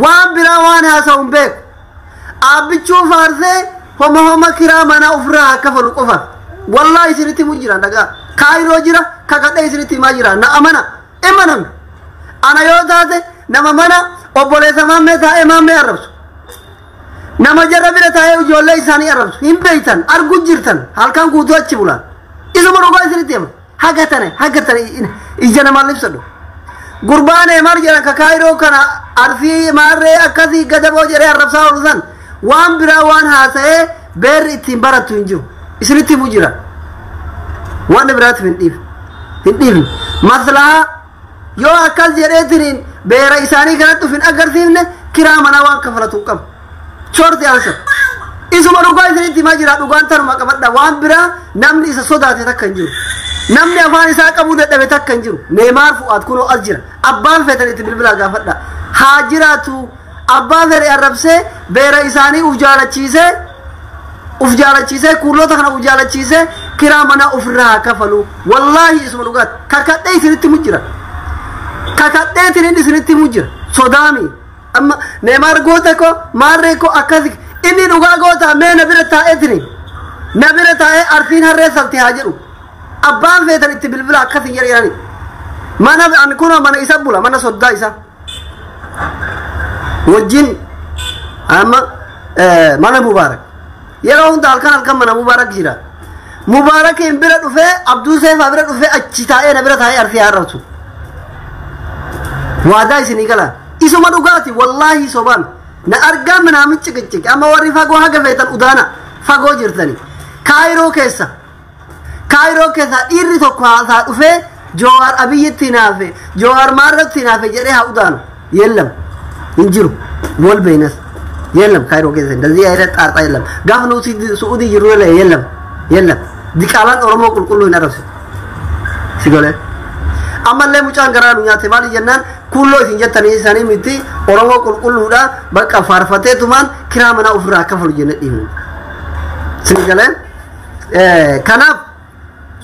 [SPEAKER 1] waan biraa waan haasa'u hin beeku abbichuu faarsee homa homa kiraa manaa ofirraa akka falu qofa wallaahi isinitti himu jira dhagaa Kaayiroo jira kakadhee isinitti himaa jira na amana imanam Ana yoo taate nama mana obboleessa maammee taa'ee maammee arrabsu. Nama jara bira taa'ee ijoollee isaanii arrabsu. Hin beeytan, argu jirtan, halkan guutuu achi bulan. Isuma dhugaa isinitti hima. Haga tane, haga tane ija namaan ibsadhu. Gurbaan maal jedhan ka Kaayiroo kana Arsii maarree akkasii gadaboo jedhee arrabsaa oolu san waan biraa waan haasa'ee beerri ittiin barattu hin jiru. Isinitti himu jira. Waan biraatiif hin dhiifne. Hin dhiifne. Maslahaa yoo akkas jedheetiin beera isaanii kanatti of hin agarsiifne kiraa manaa waan kafalatu hin qabu. Shorti answer. Isuma dhugaa isinitti himaa jira, dhugaan tanuma qabadha. Waan biraa namni isa sodaate takka hin jiru. Namni afaan isaa qabuu dadhabe takka hin jiru. Neemaar Fu'aad kunoo as jira. Abbaan feetan itti bilbilaa gaafadha. Haa jiraatu, abbaan fedhe arrabsee beera isaanii uf jaalachiisee, uf jaalachiisee, kuulota kana uf jaalachiisee kiraa manaa ofirraa haa kafalu. Wallaahi isuma dhugaati. Kakadhee isinitti himu jira. Kakadheetiin isinitti himu jira. Sodaami. Amma Neemaar goota ko maarree ko akkasi inni dhugaa goota mee na bira taa'eetini. Na bira taa'ee Arsiin harree salti haa jedhu. Abbaan feetan itti bilbila akkasii jedhani. Mana an kunoo mana isa bula, mana soddaa isa. Wajjin amma mana Mubaarak. Yeroo hunda halkan halkan mana Mubaarak jira. Mubaarakiin bira dhufee, Abduu Seefaa bira dhufee achi taa'ee na bira taa'ee Arsii arrabsu. Waadaa isinii gala. Isuma dhugaati, wallaahi sobaan. Na argaa minaamin ciqiciqi. Amma warri fagoo haga feetan udaana fagoo jirtani. Kaayiroo keessa. Kaayiroo keessa dhiirri tokko haasaa dhufee Jowaar Abiyyitti hinaafe, Jowaar maarratti hinaafe jedhee haa udaanu. Yeellam. Hin jiru. Wal beeynas. Yeellam Kaayiroo keessa. Dazii ayira xaaxaa yeellam. Gaafa nuti Su'uudii jirru yeellam. Yeellam. Diqaalaan Oromoo qulqulluu hin arrabsitu. Si galee. Ammallee mucaan garaa nu nyaate maali jennaan kulloo isin jettanii isaanii miti Oromoo qulqulluudha bakka faarfatee tumaan kiraa manaa ofirraa kafalu jennee dhiifne. Si galee. Kanaaf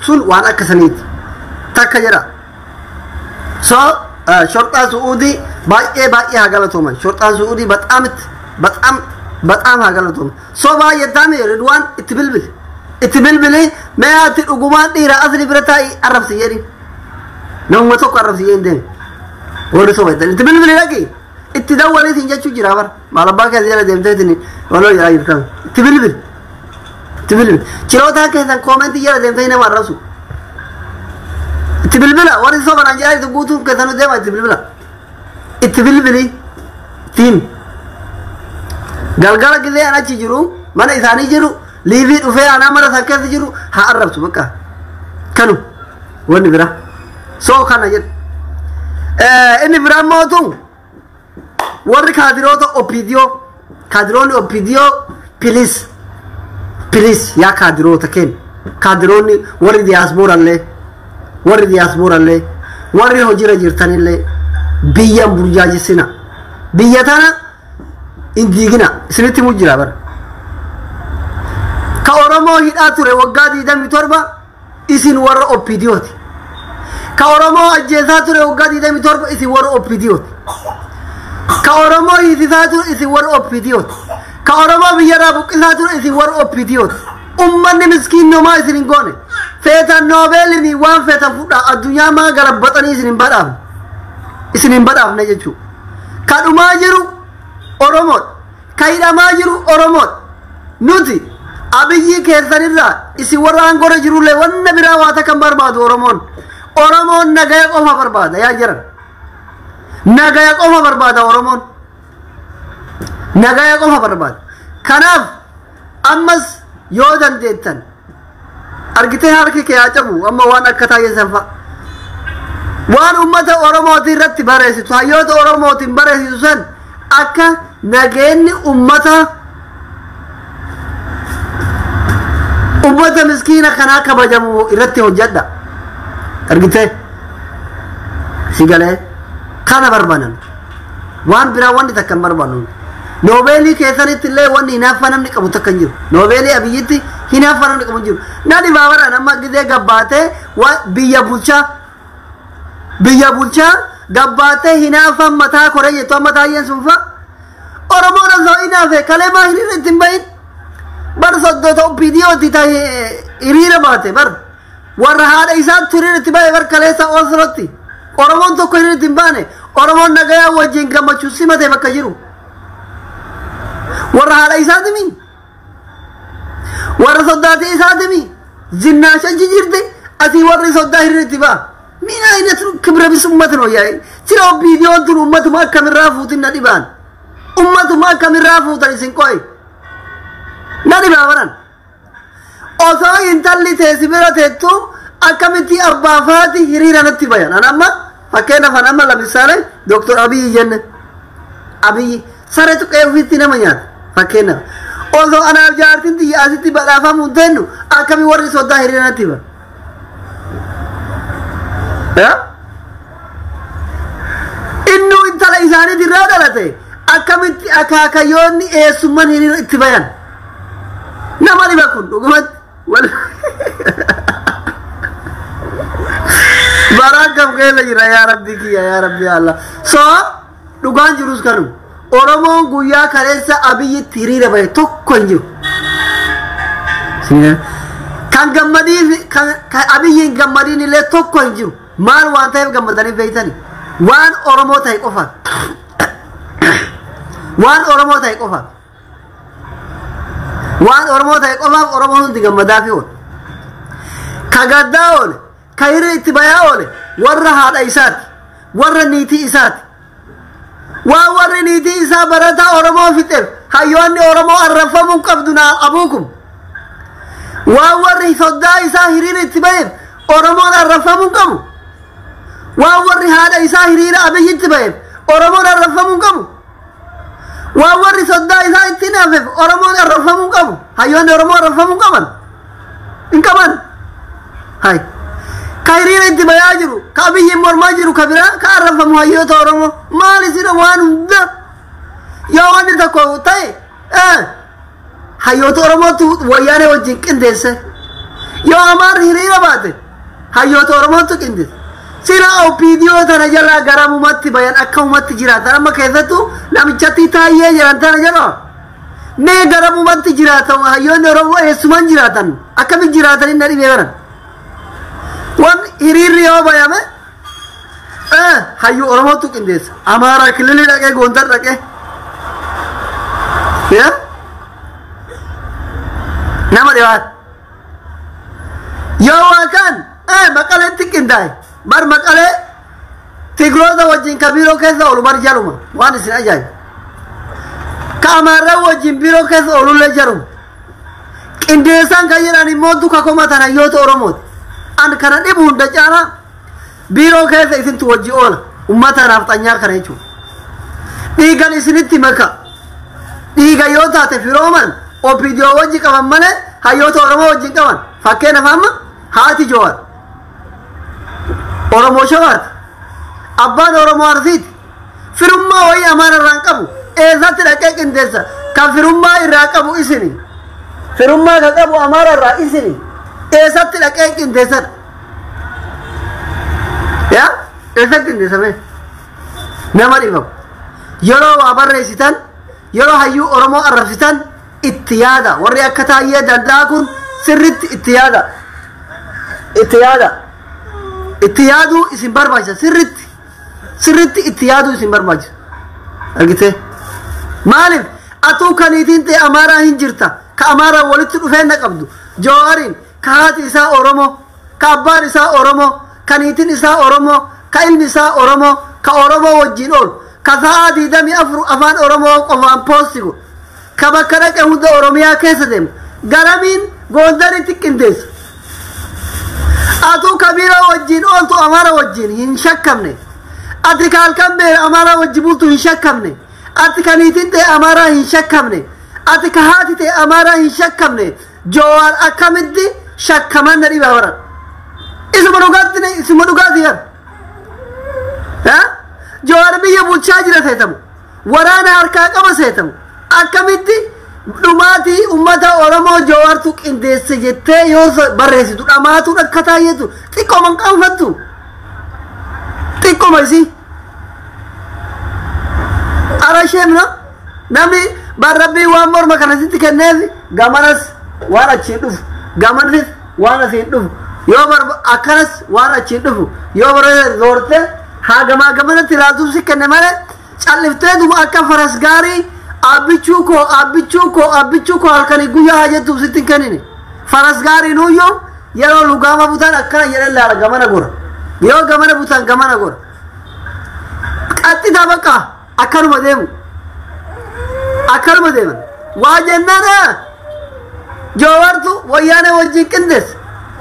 [SPEAKER 1] sun waan akka saniiti. Takka jedha. So shorxaan Su'uudii baay'ee baay'ee haa galatooman. Shorxaan Su'uudii baxaamitti baxaam baxaam haa galatooman. So baay'ee taame Ridwaan itti bilbili. Itti bilbili mee ati dhugumaan dhiira asli bira taa'i arrabsi jedhi. Namuma tokko arrabsi jedhin deemi. Warri soba itti bilbili dhaqi. Itti dawwaliitiin jechuu jira bara. Maal abbaa keessa jala deemteetiin waloo jedhaa jirta. Itti bilbili. Itti bilbili. Chirootaa keessan koomentii jala deemtee nama arrabsu. Itti bilbila warri soba naan jedhaa jirtu guutuun keessanuu deema itti bilbila. Itti bilbili. Ittiin. Galgala gizee an achi jiru mana isaanii jiru liivii dhufee anaa mana san keessa jiru haa arrabsu bakka. Kanu wanni biraa. So kana jedhu. Inni biraan mootu warri kaadiroota OPDO, kaadiroonni OPDO, please please yaa kaadiroota kenna. Kaadiroonni warri diyaaspoorallee, warri diyaaspoorallee, warri hojiirra jirtanillee biyyan burjaajessina. Biyya tana hin diigina. Isinitti himu jira bara. Ka Oromoo hidhaa ture waggaa 27 isin warra OPDOti. Ka Oromoo ajjeesaa ture waggaa 27 isin warra OPDOti. Ka Oromoo hiisisaa ture isin warra OPDOti. Ka Oromoo biyyarraa buqqisaa ture isin warra OPDOti. Ummanni miskiinnomaa isin hin goone. Feetan noobeelinii waan feetan fudhaa addunyaa maa garabbaxanii isin hin badhaafne. Isin hin badhaafne jechuudha. Ka dhumaa jiru Oromoodha. Ka hidhamaa jiru Oromoodha. Nuti Abiyyi keessanirraa isin warra aangoorra jirullee wanna biraa waa takka hin barbaadu Oromoon. Oromoon nagaya qofa barbaada yaa jiran. Nagaya qofa barbaada Oromoon. Nagaya qofa barbaada. Kanaaf ammas yoo dandeettan argitee harki kee haa cabu amma waan akka taa'ee sanfa. Waan uummata Oromootii irratti barreessitu hayyoota Oromootiin barreessitu san akka nageenyi uummata miskiina kanaa kabajamu irratti hojjedha. Argitee si galee kana barbaadan waan biraa wanni takka hin barbaannu. Noobeelii keessanitti illee wanni hinaaffaa namni qabu takka hin jiru. Noobeelii Abiyyitti hinaaffaa namni qabu hin jiru. Nani baabaraan amma gizee gabbaatee biyya bulchaa biyya bulchaa gabbaatee hinaaffaan mataa koree jettu amma taayyeen sun fa'a. Oromoon osoo hinaafe kalee maa hiriira ittiin bahin bar soddoota OPDOti ta'e hiriira baate bar warra haadha isaatti hiriira itti bahe bar kaleessa Oslotti. Oromoon tokko hiriira ittiin baane. Oromoon nagayaa wajjin gammachuu simate bakka jiru. Warra haadha isaatimi, warra soddaatii isaatimi, zinnaasha jijjiirte asii warri soddaa hiriira itti ba'a. Mina ayinatu kibra bis ummata no yaa'e. Sila OPDOn tun ummatuma akkamirraa fuutin na dhibaan. Ummatuma akkamirraa fuutan isin qo'e. Na dhibaa baran. Osoo intalli teessi bira teettu akkamitti abbaa faati hiriira natti bayan. An amma fakkeenyaaf an amma lamisaale Dooktor Abiyyi jenne. Abiyyi saree tuqee ofiitti nama nyaata fakkeenyaaf. Osoo anaaf jaartiin tiyya asitti badhaafamuu hin teennu akkami warri soddaa hiriira natti ba'a. Innuu intala isaaniitti irraa dhalate akkamitti akaakayyoonni eessummaan hiriira itti bayan. Nama dhiba kun dhugumatti. Baraan kam keessa jira yaa Rabbi kiyya yaa Rabbi Allah. So dhugaan jirus kanuma. Oromoon guyyaa kaleessa Abiyyitti hiriira bahe tokko hin jiru. Kan gammadiif kan Abiyyiin gammadiin illee tokko hin jiru. Maal waan ta'eef gammadanii beektani? Waan Oromoo ta'e qofa. Waan Oromoo ta'e qofa. Waan Oromoo ta'e qofaaf Oromoon hundi gammadaa fi oole. Ka gaddaa oole, ka hiriira itti bayaa oole, warra haadha isaati, warra niitii isaati. Waan warri niitii isaa barataa Oromoo fixeef hayyoonni Oromoo arrafamuu qabdu naa abuukum. Waan warri soddaa isaa hiriira itti baheef Oromoon arrafamuu qabu. Waan warri haadha isaa hiriira Abiyyitti baheef Oromoon arrafamuu qabu. Waan warri soddaa isaa ittiin hafeef Oromoon arrafamuu qabu. Hayyoonni Oromoo arrafamuu qaban. Hin qaban. Hay. Ka hiriira itti bayaa jiru, ka Abiyyiin mormaa jiru, ka biraa ka arrafamu hayyoota Oromoo. Maal isin waan hunda yoo wanni tokko ta'e hayyoota Oromootu wayyaanee wajjin qindeesse. Yoo Amaarri hiriira baate hayyoota Oromootu qindeesse. Sila OPDO tana jalaa garamumatti bayan akkamumatti jiraatan amma keessattuu namichatti taayyee jiran tana jalaa. Mee garamumatti jiraatan hayyoonni Oromoo eessumaan jiraatan akkamitti jiraatan inni dhibee baran. Waan hiriirri yoo bayame hayyuu Oromootu qindeessa. Amaaraa kililii dhaqee Gondar dhaqee. Nama dhibaata. Yoo waa kaan Maqaleetti qindaa'e. Bar Maqalee Tigroota wajjin ka biiroo keessa oolu bar jaruma waan isin ajaa'ibu. Ka Amaarraa wajjin biiroo keessa oolullee jaruma. Qindeessaan kan jedhan immoo duka komatan hayyoota Oromooti. An kana dhibu hunda caalaa biiroo keessa isintu wajji oola. Uummata naafxanyaa kana jechuudha. Dhiigan isinitti maka. Dhiiga yoo taate firooman OPDO wajji qaban malee hayyoota Oromoo wajjin qaban. Fakkeenyaaf amma haati Jawaar Oromoo Shawaati. Abbaan Oromoo Arsiiti. Firummaa wayii Amaara irraa hin qabu. Eessatti dhaqee qindeessa? Kan firummaa irraa qabu isini. Firummaa kan qabu Amaara irraa isini. Eessatti dhaqee qindeessadha? Yaa eessatti qindeessame? Nama dhibamu. Yeroo waa barreessitan, yeroo hayyuu Oromoo arrabsitan itti yaada. Warri akka Taayyee Danda'a kun sirriitti itti yaada. Itti yaada. Itti yaaduu isin barbaachisa sirriitti. Sirriitti itti yaaduu isin barbaachisa. Argitee? Maaliif? Atuu kaniitiin ta'e Amaaraa hin jirta. Ka Amaaraa walitti dhufeenna qabdu. Jawaariin ka haati isaa Oromoo, ka abbaan isaa Oromoo, ka niitiin isaa Oromoo, ka ilmi isaa Oromoo, ka Oromoo wajjin oolu, ka sa'aa 24 afaan Oromoo qofaan poosti godhu, ka bakka dhaqe hunda Oromiyaa keessa deemu, garamiin Gondaritti qindeessa. Atuu ka biiroo wajjin ooltu Amaara wajjin hin shakkamne. Ati ka halkan beela Amaaraa wajji bultu hin shakkamne. Ati ka niitiin ta'e Amaaraa hin shakkamne. Ati ka haati ta'e Amaaraa hin shakkamne. Jawaar akkamitti shakkaman na dhibaa baran. Isuma dhugaatti isuma dhugaatti kan. Jawaar biyya bulchaa jira seetamu. Waraana harkaa qaba seetamu. Akkamitti dhumaatii uummata Oromoo Jawaartu qindeesse jettee yoo barreessitu dhamaatuun akka taayyetu xiqqooma hin qaanfattu. Xiqqooma isii. Ara isheem no namni barrabbii waan morma kana sitti kenneef gamanas waan achiin dhufu gamanas waan asiin dhufu yoo akkanas waan achiin dhufu yoo barbaade zoorte Haa gamaa gamanatti ilaaltuuf si kenne malee calliftee duma akka faras gaarii abbichuu koo abbichuu koo abbichuu koo halkanii guyyaa haa jettuuf sitti hin kennine. Faras gaarii nuyyoo yeroo lugaama butan akkana jedhan laala gamana gora. Yoo gamana butan gamana gora. Qaxxitaa bakka akkanuma deemu. Akkanuma deeman. Waa jennaan Joowartu wayyaana wajjin qindeesse.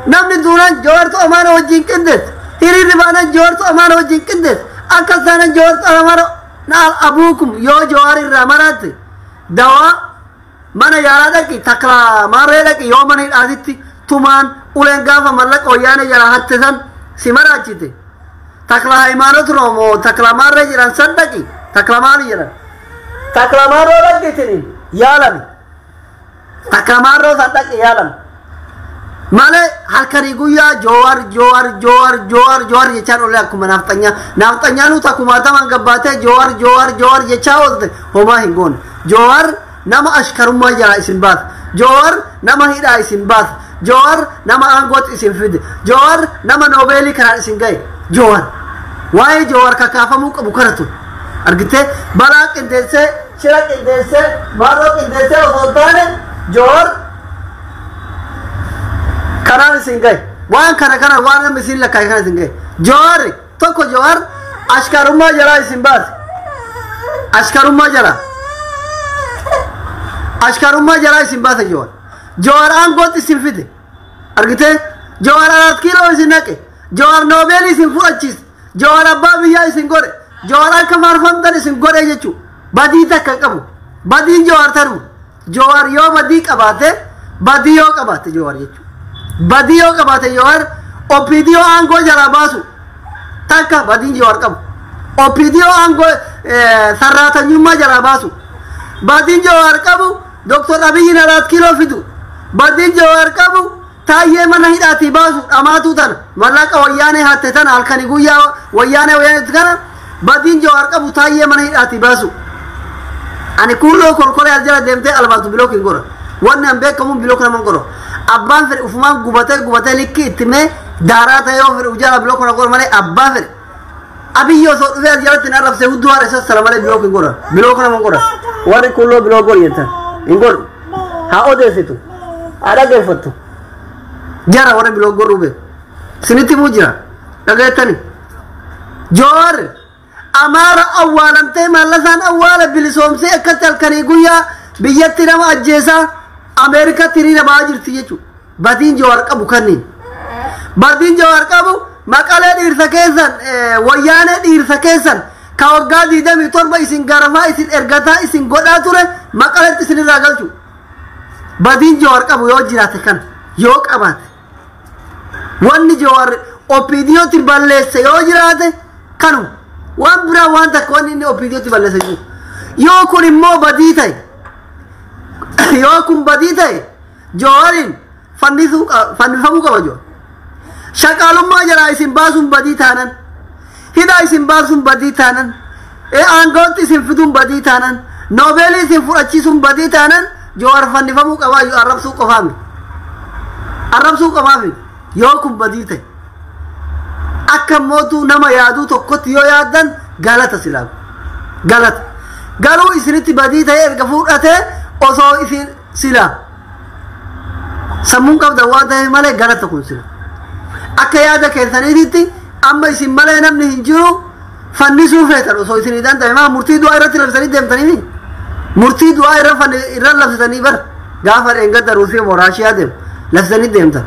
[SPEAKER 1] Namni duunaan Joowartu Amaara wajjin qindeesse. Hiriirri baanaan Joowartu Amaara wajjin qindeesse. Akkas taanaan Joowartu Amaara naal abuukum yoo Joowar irraa maraatte dawaa mana yaalaa dhaqi takla maarree dhaqi yoo mana hidhaatitti tumaan uleen gaafa mallaqa wayyaana jalaa hatte san si maraachite. Takla hayimaanot roomoo takla maarree jedhan san dhaqi takla maali jedhan. Takla maarree dhaqitiniin yaalami. Takla maarroo san dhaqi yaalami. Malee halkanii guyyaa Joowar Joowar Joowar Joowar Joowar jechaan oole akkuma naafxanyaa. Naafxanyaanuu takkumaatamaan gabbaatee Joowar Joowar Joowar jechaa oolte homaa hin goone. Joowar nama ashkarummaa jalaa isin baasa. Joowar nama hidhaa isin baasa. Joowar nama aangootti isin fide. Joowar nama noobeelii kanaan isin gahe. Joowar. Waa'ee Joowar kakaafamuu qabu kana ture. Argitee balaa qindeessee, shira qindeessee, maarroo qindeessee osoo hin taane Joowar kanaan isin gahe. Waan kana kana waan namni isin lakkaa'e kana isin gahe. Joowar tokko Joowar ashkarummaa jalaa isin baase. Ashkarummaa jalaa. Ashkarummaa jalaa isin baase Joowar. Joowar aangootti isin fide. Argitee Joowar 4 kiiloo isin naqe. Joowar noobeelii isin fudhachiise. Joowar abbaa biyyaa isin godhe. Joowar akka faarfamtan isin godhe jechuudha. Badii takka qabu. Badiin Joowar tanuma. Joowar yoo badii qabaate badii yoo qabaate Joowar jechuudha. Badii yoo qabaate Joowar OPDO aangoo jalaa baasu takka badiin Joowar qabu. OPDO aangoo sarraatanyummaa jalaa baasu. Badiin Joowar qabu Dr. Abiyyiin 4 kiiloo fidu. Badiin Joowar qabu Taayyee mana hidhaatii baasu dhamaatuu tana mallaqa wayyaanee hatte tana halkanii guyyaa wayyaanee wayyaanee kana badiin Joowar qabu taayyee mana hidhaatii baasu. Ani kuuloo korkoree as jala deemtee albaatu bilook hin godha. Wanni an beekamuun bilook nama hin godhu. Abbaan fedhe ufumaan gubatee gubatee likkii itti mee daaraa ta'ee yoo fedhe ujjala bilook na godha malee abbaa fedhe. Abiyyi osoo dhufee as jalatti hin arrabsee hudduu haadha isa sana malee bilook hin godha. Bilook nama hin godha. Warri kuuloo bilook godhu jettan hin godhu. Haa odeessitu. Haa dhaggeeffattu. Jara warra bilook godhuu beeku. Isinitti himuu jira. Dhageettani. Joowar Amaara awwaalamtee mallasaan awwaala bilisoomsee akkatti halkanii guyyaa biyyatti nama ajjeesaa Ameerikaatti hiriira ba'aa jirti jechuudha. Badiin Joowar qabu kanniin. Badiin Joowar qabu maqalee dhiirsa keessan wayyaanee dhiirsa keessan ka waggaa 27 isin garafaa isin ergataa isin godhaa ture maqaleetti isin irraa galchu. Badiin Joowar qabu yoo jiraate kana yoo qabaate wanni Joowar OPDOtti balleesse yoo jiraate kanuma. Waan biraa waan takka wanni inni OPDOtti balleesse jiru. Yoo kun immoo badii ta'e yoo kun badii ta'e Joowariin fannifamuu qaba Joowar. Shaqaalummaa jalaa isin baasuun badii taanan, hidhaa isin baasuun badii taanan, aangootti isin fiduun badii taanan, noobeelii isin fudhachiisuun badii taanan Joowar fannifamuu qabaa yoo arrabsuu qofaa miti. Arrabsuu qofaa miti yoo kun badii ta'e. Akka mootuu nama yaaduu tokkotti yoo yaaddan galata silaamu. Galata. Garuu isinitti badii ta'e erga fuudhatee osoo isin silaa. Sammuun qabdan waan ta'eef malee galata kun sila. Akka yaada keessaniititti amma isin malee namni hin jiru fannisuu feetan osoo isinii danda'ame maa murtii du'aa irratti labsanii deemtanii murtii du'aa irra labsitanii bara gaafa dheengadda Ruusii moo Raashiyaa deemu labsitanii deemtan.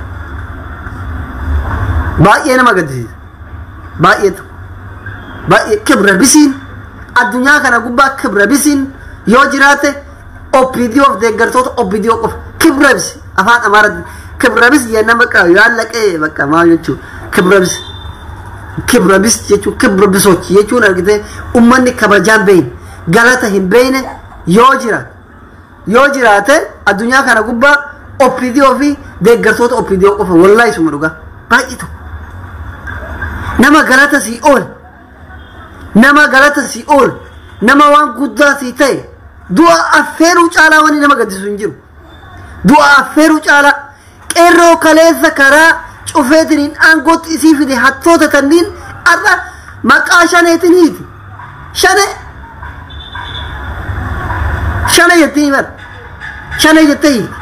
[SPEAKER 1] Baay'ee nama gaddisiisa. Baay'eetu. Baay'ee kibra bisiin addunyaa kana gubbaa kibra bisiin yoo jiraate OPDO of deeggartoota OPDO qofa kibra bisi afaan Amaaraatti kibra bisi jenna bakka yaallaqee bakka maal jechuudha kibra bisi. Kibra bis jechuun kibra bisochi jechuun argitee uummanni kabajaan beeyne galata hin beeyne yoo jiraate addunyaa kana gubbaa OPDO fi deeggartoota OPDO qofa wallaahi suma dhugaa baay'ee tokko. Nama galata sii oole, nama galata sii oole, nama waan guddaa sii ta'e du'a affeeruu caalaa wanni nama gaddisu hin jiru. Du'a affeeruu caalaa qeerroo kaleessa karaa cufeetiniin aangootti isii fide hattoota tanniin har'a Maqaa shaneetiin hiiti. Shane shane jettee bar shane jettee hiiti.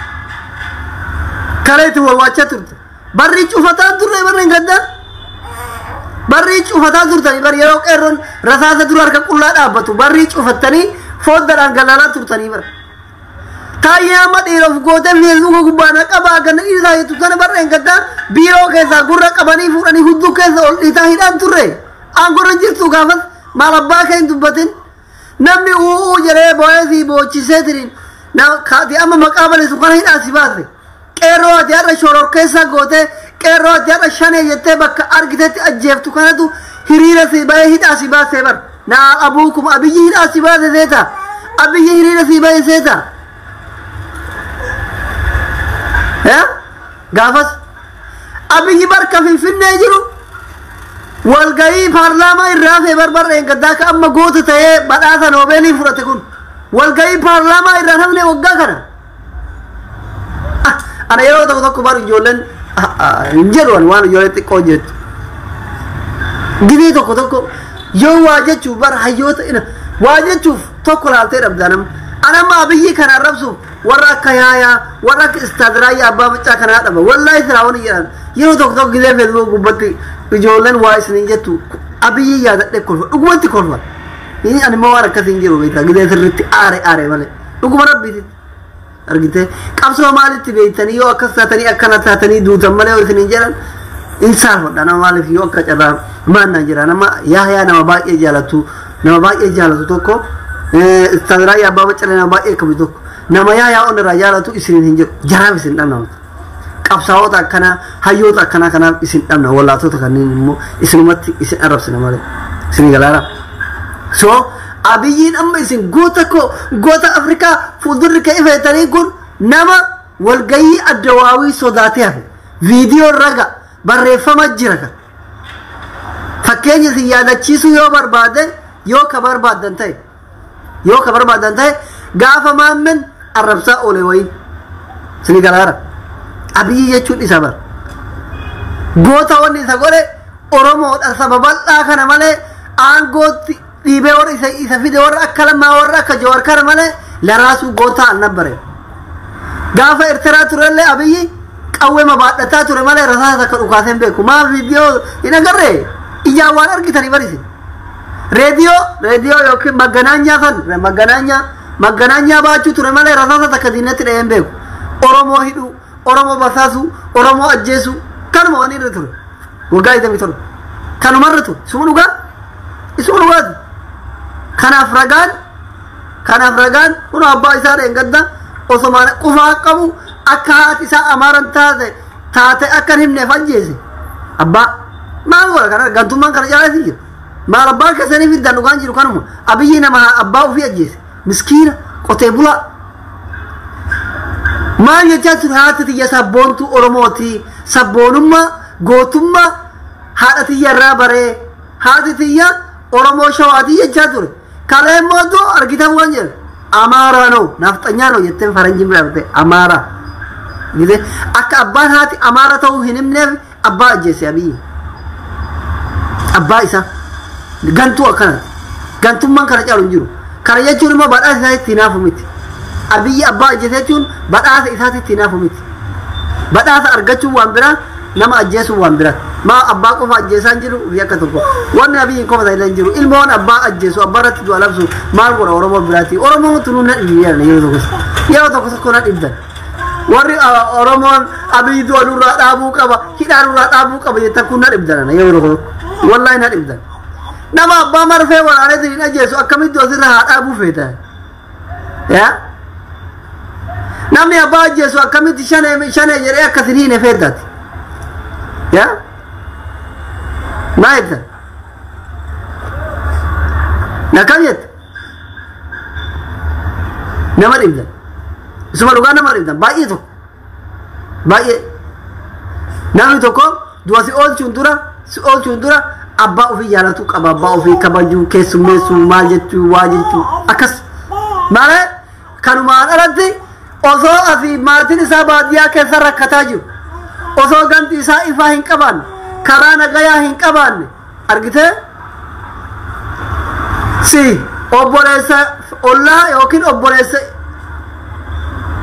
[SPEAKER 1] Kareetti walwaachaa turte. Barri cufataa turre barri hin gaddaa. Barri cufataa turtanii bar yeroo qeerroon rasaasa dura harka qullaa dhaabbatu barri cufattanii fooddaadhaan galaalaa turtanii bar. Taayyee amma dhiira of gootee feesbuuka gubbaa na qabaa ganna dhiirsaa jettu sana barra hin gaddaa biiroo keessaa gurra qabanii fuudhanii hudduu keessa ol dhiitaa hidhaan turre. Aangorra jirtu gaafas maal abbaa kee hin dubbatin. Namni u'uu jedhee boo'ee si boochisee tiriin kaati amma maqaa baleessu kana hidhaa si baase. Qeerroo ati har'a shororkeessaa gootee qeerroo ati har'a shanee jettee bakka argitetti ajjeeftu kanatu hiriira si bahee hidhaa si baasee bar. Naa abuukum abiyyi hidhaa si baase seeta. Abiyyi hiriira si bahee seeta. Gaafas abiyyi barka finfinnee jiru walgayii paarlaamaa irraa fee barbarreen gaddaa ka amma goota ta'ee badhaasa noobeelii fudhate kun walgayii paarlaamaa irraa hafne waggaa kana. Ana yeroo tokko tokko bar ijoolleen hin jedhu waan ijoollee xiqqoo jettu. Gibee tokko tokko yoo waa jechuuf bar hayyoota waa jechuuf tokko laaltee dhabdaa nama. Ana amma abiyyi kana arrabsuuf warra akka yaayaa warra akka istaadiraayyaa abbaa macaa kanaa dhaba wallaahi siraawwan jedhan yeroo tokko tokko gizee feesbuuk gubbatti ijoolleen waa isiniin jettu abiyyi yaadadhee kolfa dhugumatti kolfa. Inni ani immoo waan akkasii hin jiru beektaa gizee sirriitti aare aare malee dhuguma rabbiiti argitee qabsoo maalitti beektanii yoo akkas taatanii akkana taatanii duutan malee yoo isiniin jedhan hin saalfadha nama maaliif yoo akka carraa maannaan jira nama yaayaa nama baay'ee jaalatu nama baay'ee jaalatu tokko istaadiraayyaa abbaa macaa nama baay'ee qabu tokko nama yaayaa on irraa jaalatu isiniin hin jedhu jaraaf isin dhabna qabsaa'ota akkanaa hayyoota akkanaa kanaaf isin dhabna wallaatota kanneen immoo isinumatti isin arrabsina malee isin galaara. So abiyyiin amma isin goota koo goota Afrikaa fuuldurri ka'e feetanii kun nama walgayii addawaawii sodaatee hafe viidiyoo raga barreeffama jira kan fakkeenya isin yaadachiisuu yoo barbaade yoo ka barbaadan ta'e yoo ka barbaadan ta'e gaafa maammen arrabsaa oole wayii isin galaara. Abiyyi jechuun isa bar goota wanni isa godhe Oromoodha saba bal'aa kana malee aangootti dhiibee warra isa fide warra akka lammaa warra akka Jawaar kana malee laraasuu goota alnabbare. Gaafa Eertiraa turellee abiyyi qawwee mabaadhataa ture malee rasaasa akka dhukaasee hin beeku. Maa viidiyoo hin agarree ijaan waan argitanii barisi. Reediyoo yookiin magganaanyaa san magganaanyaa baachuu ture malee rasaasa takka diinatti dhahee hin beeku. Oromoo hidhuu Oromoo basaasuu Oromoo ajjeesuu kanuma waan irra ture. Waggaa 27 kanumarra ture. Isuma dhugaa isuma dhugaati. Kanaaf ragaan kun abbaa isaa dheengadda osoo qufaa qabu akka haati isaa amaaran taate akka hin himneef ajjeese. Abbaa maal godha kana gantummaan kana jaalati jira. Maal abbaan keessanii fiddan dhugaan jiru kanuma abiyyi nama abbaa ofii ajjeese miskiina qotee bulaa. Maal jechaa ture haati tiyya sabboontuu Oromooti sabboonummaa gootummaa haadha tiyya irraa baree haati tiyya Oromoo shawaatii jechaa ture. Kalee mootuu argitan waan jedhu Amaaraa noo nafxanyaa noo jetteen faranjiin bira dhufte Amaaraa. Akka abbaan haati Amaara ta'uu hin himneef abbaa ajjeese abiyyi. Abbaa isaa gantuu akkana gantummaan kana caalu hin jiru. Kana jechuun immoo badhaasa isaatti hinaafu miti. Abiyyi abbaa ajjeese jechuun badhaasa isaatti hinaafu miti. Badhaasa argachuun waan biraa nama ajjeesuun waan biraa. Maa abbaa qofa ajjeesaan jiru fi akka tokko wanni abiyyiin qofa ta'e hin jiru ilmoon abbaa ajjeesu abbaa irratti du'a labsu maal godha Oromoo biraati Oromoon tunuu na dhibdan yeroo tokko tokko na dhibdan warri Oromoon abiyyi du'a nurraa dhaabuu qaba hidhaa nurraa dhaabuu qaba jettan kun na dhibdan yeroo tokko tokko wallaahi na dhibdan nama abbaa marfee waraaneetiin hin ajjeesu akkamitti asirra haa dhaabuu feeta yaa namni abbaa ajjeesu akkamitti shanee jedhee akkasin hiine feetaati yaa Maal jettan? Nakam jetta? Nama dhibdan. Isuma dhugaa nama dhibdan. Baay'ee tokko. Baay'ee. Namni tokko du'a si oolchuun dura abbaa ofii jaalatu qaba. Abbaa ofii kabajuu, keessummeessuu, maal jechuu, waa jechuu. Akkas. Malee kanumaan alatti osoo asii maatiin isaa baadiyyaa keessa rakkataa jiru. Osoo ganti isaa ifaa hin qabaanne. Karaa nagayaa hin qabaanne argitee Si obboleessa ollaa yookiin obboleessa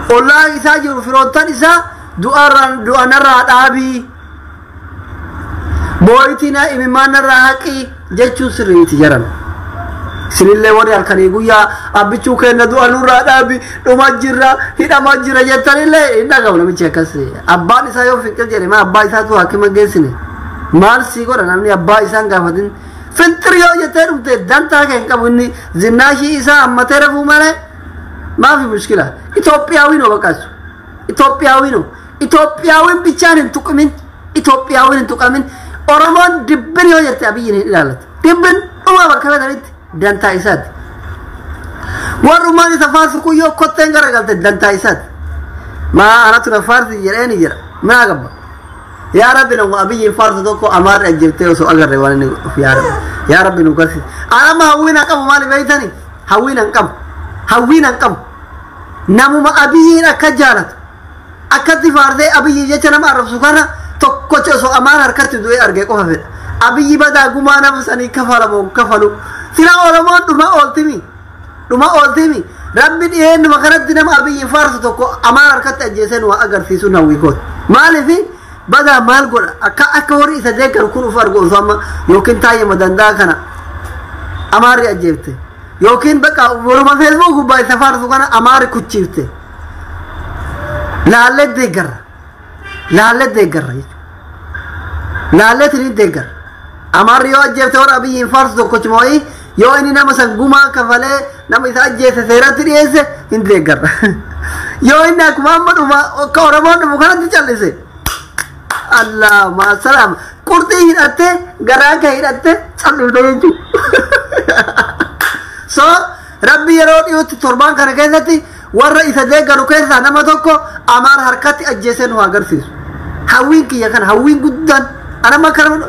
[SPEAKER 1] ollaa isaa jiru firoottan isaa du'anarraa dhaabii booyitiin imimmaanarraa haqii jechuun sirriiti jedhama. Isinillee warri halkanii guyyaa abbichuu kenna du'a nurraa dhaabi dhuma jirra hidhama jira jettanillee hin dhagahu namichi akkas. Abbaan isaa yoo finqil jedhe maa abbaa isaatu hakima geessine maal sii godha namni abbaa isaan gaafatin finxir yoo jettee dhumte dantaa kee hin qabu inni zinnaashii isaa hammatee rafuu malee maafi mushkila. Itoophiyaawii noo baqaasu Itoophiyaawii noo Itoophiyaawin bichaan hin tuqamin Itoophiyaawin hin tuqamin Oromoon dibbin yoo jette Abiyyiin hin ilaallatu dibbin dhuma bakka fedhanitti dantaa isaati. Warrummaan isa faarsu kun yoo kotteen garagalte dantaa isaati. Maa anatu na faarsi jedheeni jira. Maa gabba. Yaa Rabbi nama Abiyyiin faarsu tokko Amaarri ajjeeftee osoo agarre waan inni godhuuf yaa Rabbi. Yaa Rabbi nu garsiisi. Anamma hawwiin hin qabu maali beeytani? Hawwiin hin qabu. Hawwiin hin qabu. Namuma Abiyyiin akka jaalatu akkatti faarsee Abiyyi jecha nama arrabsu kana tokkocha osoo Amaara harkatti du'ee argee qofa fedha. Abiyyi badaa gumaa nama sanii kafalamu kafalu. Sila Oromoon dhuma ooltimi. Dhuma ooltimi. Rabbi dhiyeennuma kanatti nama Abiyyi faarsu tokko Amaara harkatti ajjeesee nu agarsiisuun hawwii kooti. Maaliif badaa maal godha akka akka horii isa deeggaru kun uf argu osoo amma yookiin taayima danda'a kana Amaarri ajjeefte yookiin bakka waruma feesbuuk gubbaa isa faarsu kana Amaarri kuchiifte. Laallee deeggarra. Laallee deeggarra jechuudha. Laallee tiriin deeggarra. Amaarri yoo ajjeefte warra Abiyyiin faarsu tokkochuma wayii yoo inni nama san gumaa kafalee nama isa ajjeese seeratti dhiyeesse hin deeggarra. Yoo inni akkuma amma dhuma akka Oromoon dhumu kanatti callise. Allah maasalaam qurxii hidhattee garaa kee hidhattee callifte jechuudha. So Rabbi yeroo dhiyootti torbaan kana keessatti warra isa deeggaru keessaa nama tokko Amaara harkatti ajjeesee nu agarsiisu. Hawwiin kiyya kana hawwiin guddaan anama kana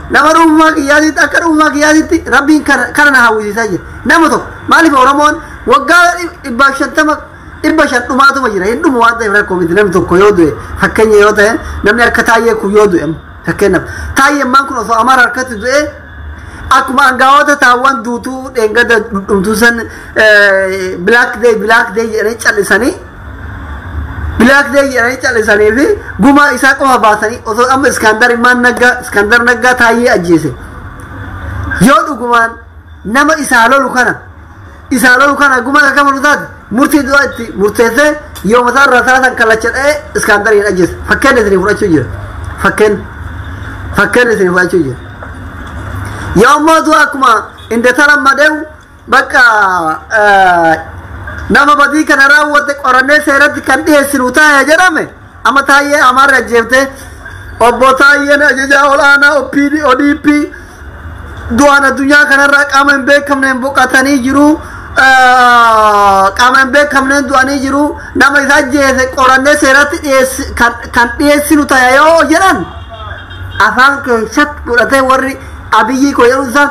[SPEAKER 1] nama dhuunfaa kiyyaatitti akka dhuunfaa kiyyaatitti Rabbiin kana na hawwisiisaa jira. Nama tokko maaliif Oromoon waggaa 150 500 dhumaatuma jira hin dhumu waan ta'eef rakkoo miti namni tokko yoo du'e fakkeenya yoo ta'e namni akka Taayyee kun yoo du'e fakkeenyaaf Taayyeen kun osoo Amaara harkatti du'e akkuma hangafoota taawwan duutuu dheengada dhumtuu san black day black day jedhanii callisanii black day jedhanii callisanii fi gumaa isaa qofa baasanii osoo amma Iskaandar Immaan Naggaa Iskaandar Naggaa Taayyee ajjeese yoo dhugumaan nama isaa lolu kana gumaa akka kamalu taate murtii du'aa itti murteessee yoo mataa irraa taatan kallacha dha'ee Iskaandariin ajjeese fakkeenya isinii fudhachuu jira fakkeenya isinii fudhachuu jira. Yoo ammoo du'a akkuma inda bakka nama badii kana raawwatte qorannee seeratti kan dhiyeessinu taa'e jedhame amma Taayyee Amaarri ajjeeftee obbo Taayyeen ajajaa olaanaa ODP du'aan addunyaa kanarraa qaama hin beekamneen boqotanii jiru qaama hin beekamneen du'anii jiru nama isa ajjeese qorannee seeratti kan dhiyeessinu taa'e yoo jedhan afaan keessatti godhatee warri Abiyyi koo jedhu isaa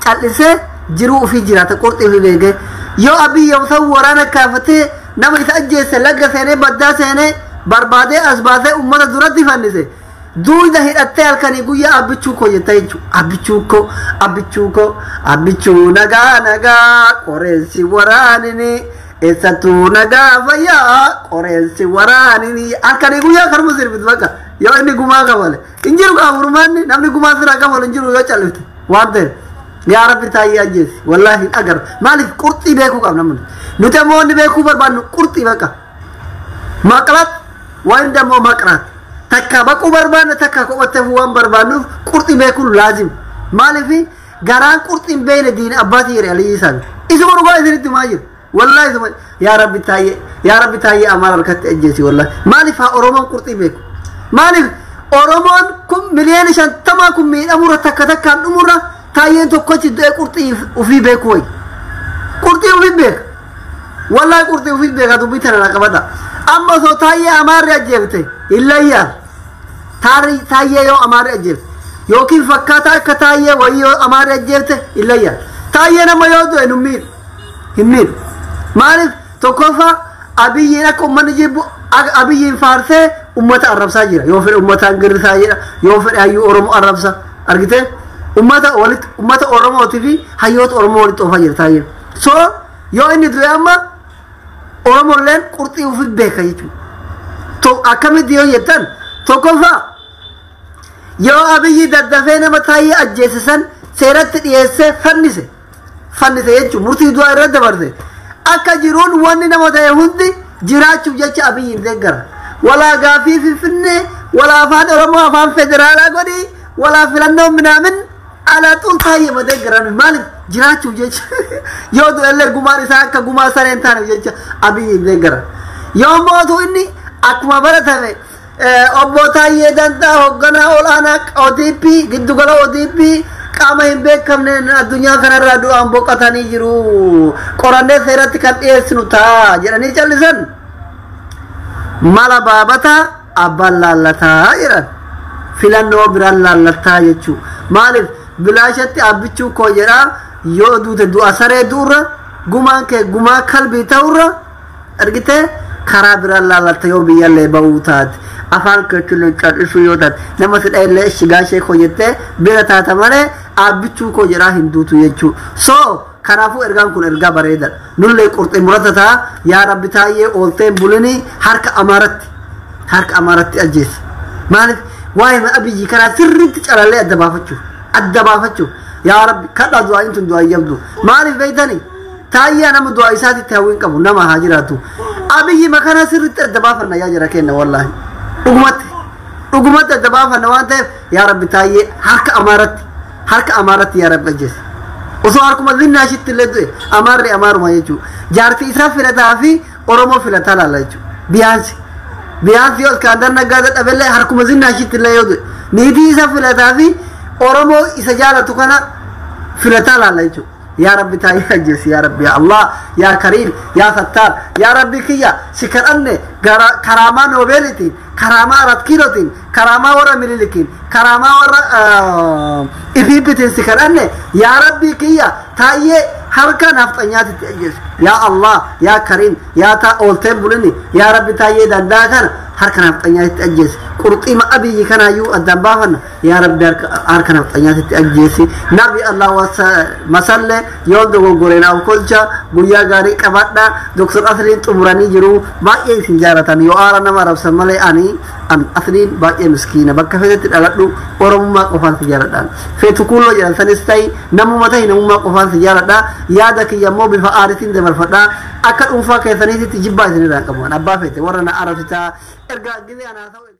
[SPEAKER 1] callisee jiruu ofii jiraata qurxii ofii beekee yoo Abiyyi yoo waraana kaafatee nama isa ajjeese laga seenee baddaa seenee barbaadee as baasee uummata duratti fannise duuda hidhattee halkanii guyyaa abbichuu koo jetta jechuudha. Abbichuu koo abbichuu koo abbichuu nagaa nagaa qoreensi waraanini eessattuu nagaa fayyaa qoreensi waraanini halkanii guyyaa kanuma sirbitu bakka yoo inni gumaa kafale hin jiru qaamurmaanni namni gumaa siraa kafalu hin jiru yoo callifte waan ta'eef. Yaa Rabbi Taayyee ajjeesi wallaahi hin agarra maaliif qurxii beekuu qabna namni nuti ammoo wanni beekuu barbaannu qurxii bakka maqlaat waan dammoo maqlaat takka baquu barbaanna takka kophattee waan barbaannuuf qurxii beekuun laazim maaliif garaan qurxii hin beekne diina abbaatii jedhe Aliyyi isaan isuma dhugaa isinitti maa jira wallaahi isuma yaa Rabbi Taayyee yaa Rabbi Taayyee Amaara harkatti ajjeesi wallaahi maaliif haa Oromoon qurxii beeku maaliif Oromoon kun miliyoona 50 kun miidhamurra takka takkaan dhumurra Taayyeen tokkochi du'ee qurxii ofii beeku wayi qurxii ofii beeka wallaahi qurxii ofii beeka dubbii tana na qabata amma osoo Taayyee Amaarri ajjeefte hin layyaan Taayyee yoo Amaarri ajjeefte yookiin fakkaataa akka Taayyee wayii yoo Amaarri ajjeefte hin layyaan Taayyeen amma yoo du'e nu miidhu hin miidhu maaliif tokkoffaa Abiyyiin akka uummanni jibbu Abiyyiin faarsee uummata arrabsaa jira yoo fedhe uummataan girrisaa jedha yoo fedhe hayyuu Oromoo arrabsa argitee. Ummata walitti ummata Oromootii fi hayyoota Oromoo walitti oofaa jira Taayyeen. So yoo inni du'e amma Oromolleen qurxii ofii beeka jechuudha. Akkamitti yoo jettan tokkoffaa yoo Abiyyi daddafee nama Taayyee ajjeesisan seeratti dhiyeessee fannise jechuun murtii du'aa irra dabarse akka jiruun wanni nama ta'e hundi jiraachuuf jecha Abiyyi hin deeggara. Walaa gaafii Finfinnee, walaa afaan Oromoo afaan federaalaa godhi, walaa filannoo minaamin alaa xul Taayyee ma deeggaran maaliif jiraachuuf jecha yoo du'ellee gumaan isaa akka gumaa saree hin taaneef jecha Abiyyi hin deeggara. Yoo mootu inni akkuma baratame obbo Taayyee Danda'a hoogganaa olaanaa ODP giddugala ODP qaama hin beekamneen addunyaa kanarraa du'aan boqotanii jiru. Qorannee seeratti kan dhiyeessinu ta'a jedhanii callisan. Mala baabataa abbaan laallataa jedhan. Filannoo biraan laallataa jechuudha. Maaliif bilaashatti abbichuu koo jedhaa yoo duute du'a saree du'urra gumaan kee gumaa kalbii ta'urra argitee karaa biraan laallatta yoo biyyallee ba'uu taate. Afaan keetillee callisuu yoo taate nama si dhahillee shigaashee koo jettee bira taata malee abbichuu koo jedhaa hin duutu jechuudha. So kanaafuu ergaan kun ergaa bareedaadha. Nullee qurxii murata ta'a yaa Rabbi Taayyee oolteen bulinii harka Amaaraatti ajjeessa. Maaliif waa'ee Abiyyi karaa sirriitti calallee adda baafachuuf yaa Rabbi kadhaa du'aayin tun du'aa jabdu. Maaliif beektanii Taayyee nama du'aa isaatitti hawwiin qabu nama haa jiraatu. Abiyyi makanaa sirriitti adda baafanna yaa jira kenna wallaahi. Dhugumatti adda baafanna waan ta'eef yaa Rabbi Taayyee harka Amaaraatti yaa Rabbi ajjeessa. Osoo harkuma zinnaashitti illee du'e Amaarri Amaaruma jechuudha. Jaartii isaa filataa fi Oromoo filataa laala jechuudha. Biyaansi yoo Iskaandar Naggaa dadhabellee harkuma zinnaashitti illee yoo du'e niitii isaa filataa fi Oromoo isa jaalatu kana filataa laala jechuudha. Yaa Rabbi Taayyee ajjeesi yaa Rabbi yaa Allah yaa Kariim yaa Sattaar yaa Rabbi kiyya si kadhanne karaamaa Noobeelitiin karaamaa Arat Kiilootiin karaamaa warra Minilikiin karaamaa warra Ifiippitiin si kadhanne yaa Rabbi kiyya Taayyee harka nafxanyaatitti ajjeesi yaa Allah yaa Kariim yaa taa oolteen bulini yaa Rabbi Taayyee danda'a kana harka nafxanyaatitti ajjeesi qurxiima Abiyyi kanaayyuu addaan baafanna yaa Rabbi harka nafxanyaatitti ajjeesi nabi Allah masallee yoo dogoggoreen kolcha guyyaa gaarii qabadha Dr. Asliin xumuranii jiru baay'ee isin jaalatan yoo aara nama arabsan malee ani Asliin baay'ee miskiina bakka feetetti dhaladhu Oromummaa qofaan si jaaladhaan feetu kuuloo jedhan sanis ta'i namuma ta'i namummaa qofaan si jaaladha yaada kiyya immoo bifa aaritiin dabarfadha akka dhuunfaa keessaniititti jibbaa isinirraa qabu abbaa feete warra na arabsitaa ergaa gizee anaa ta'u.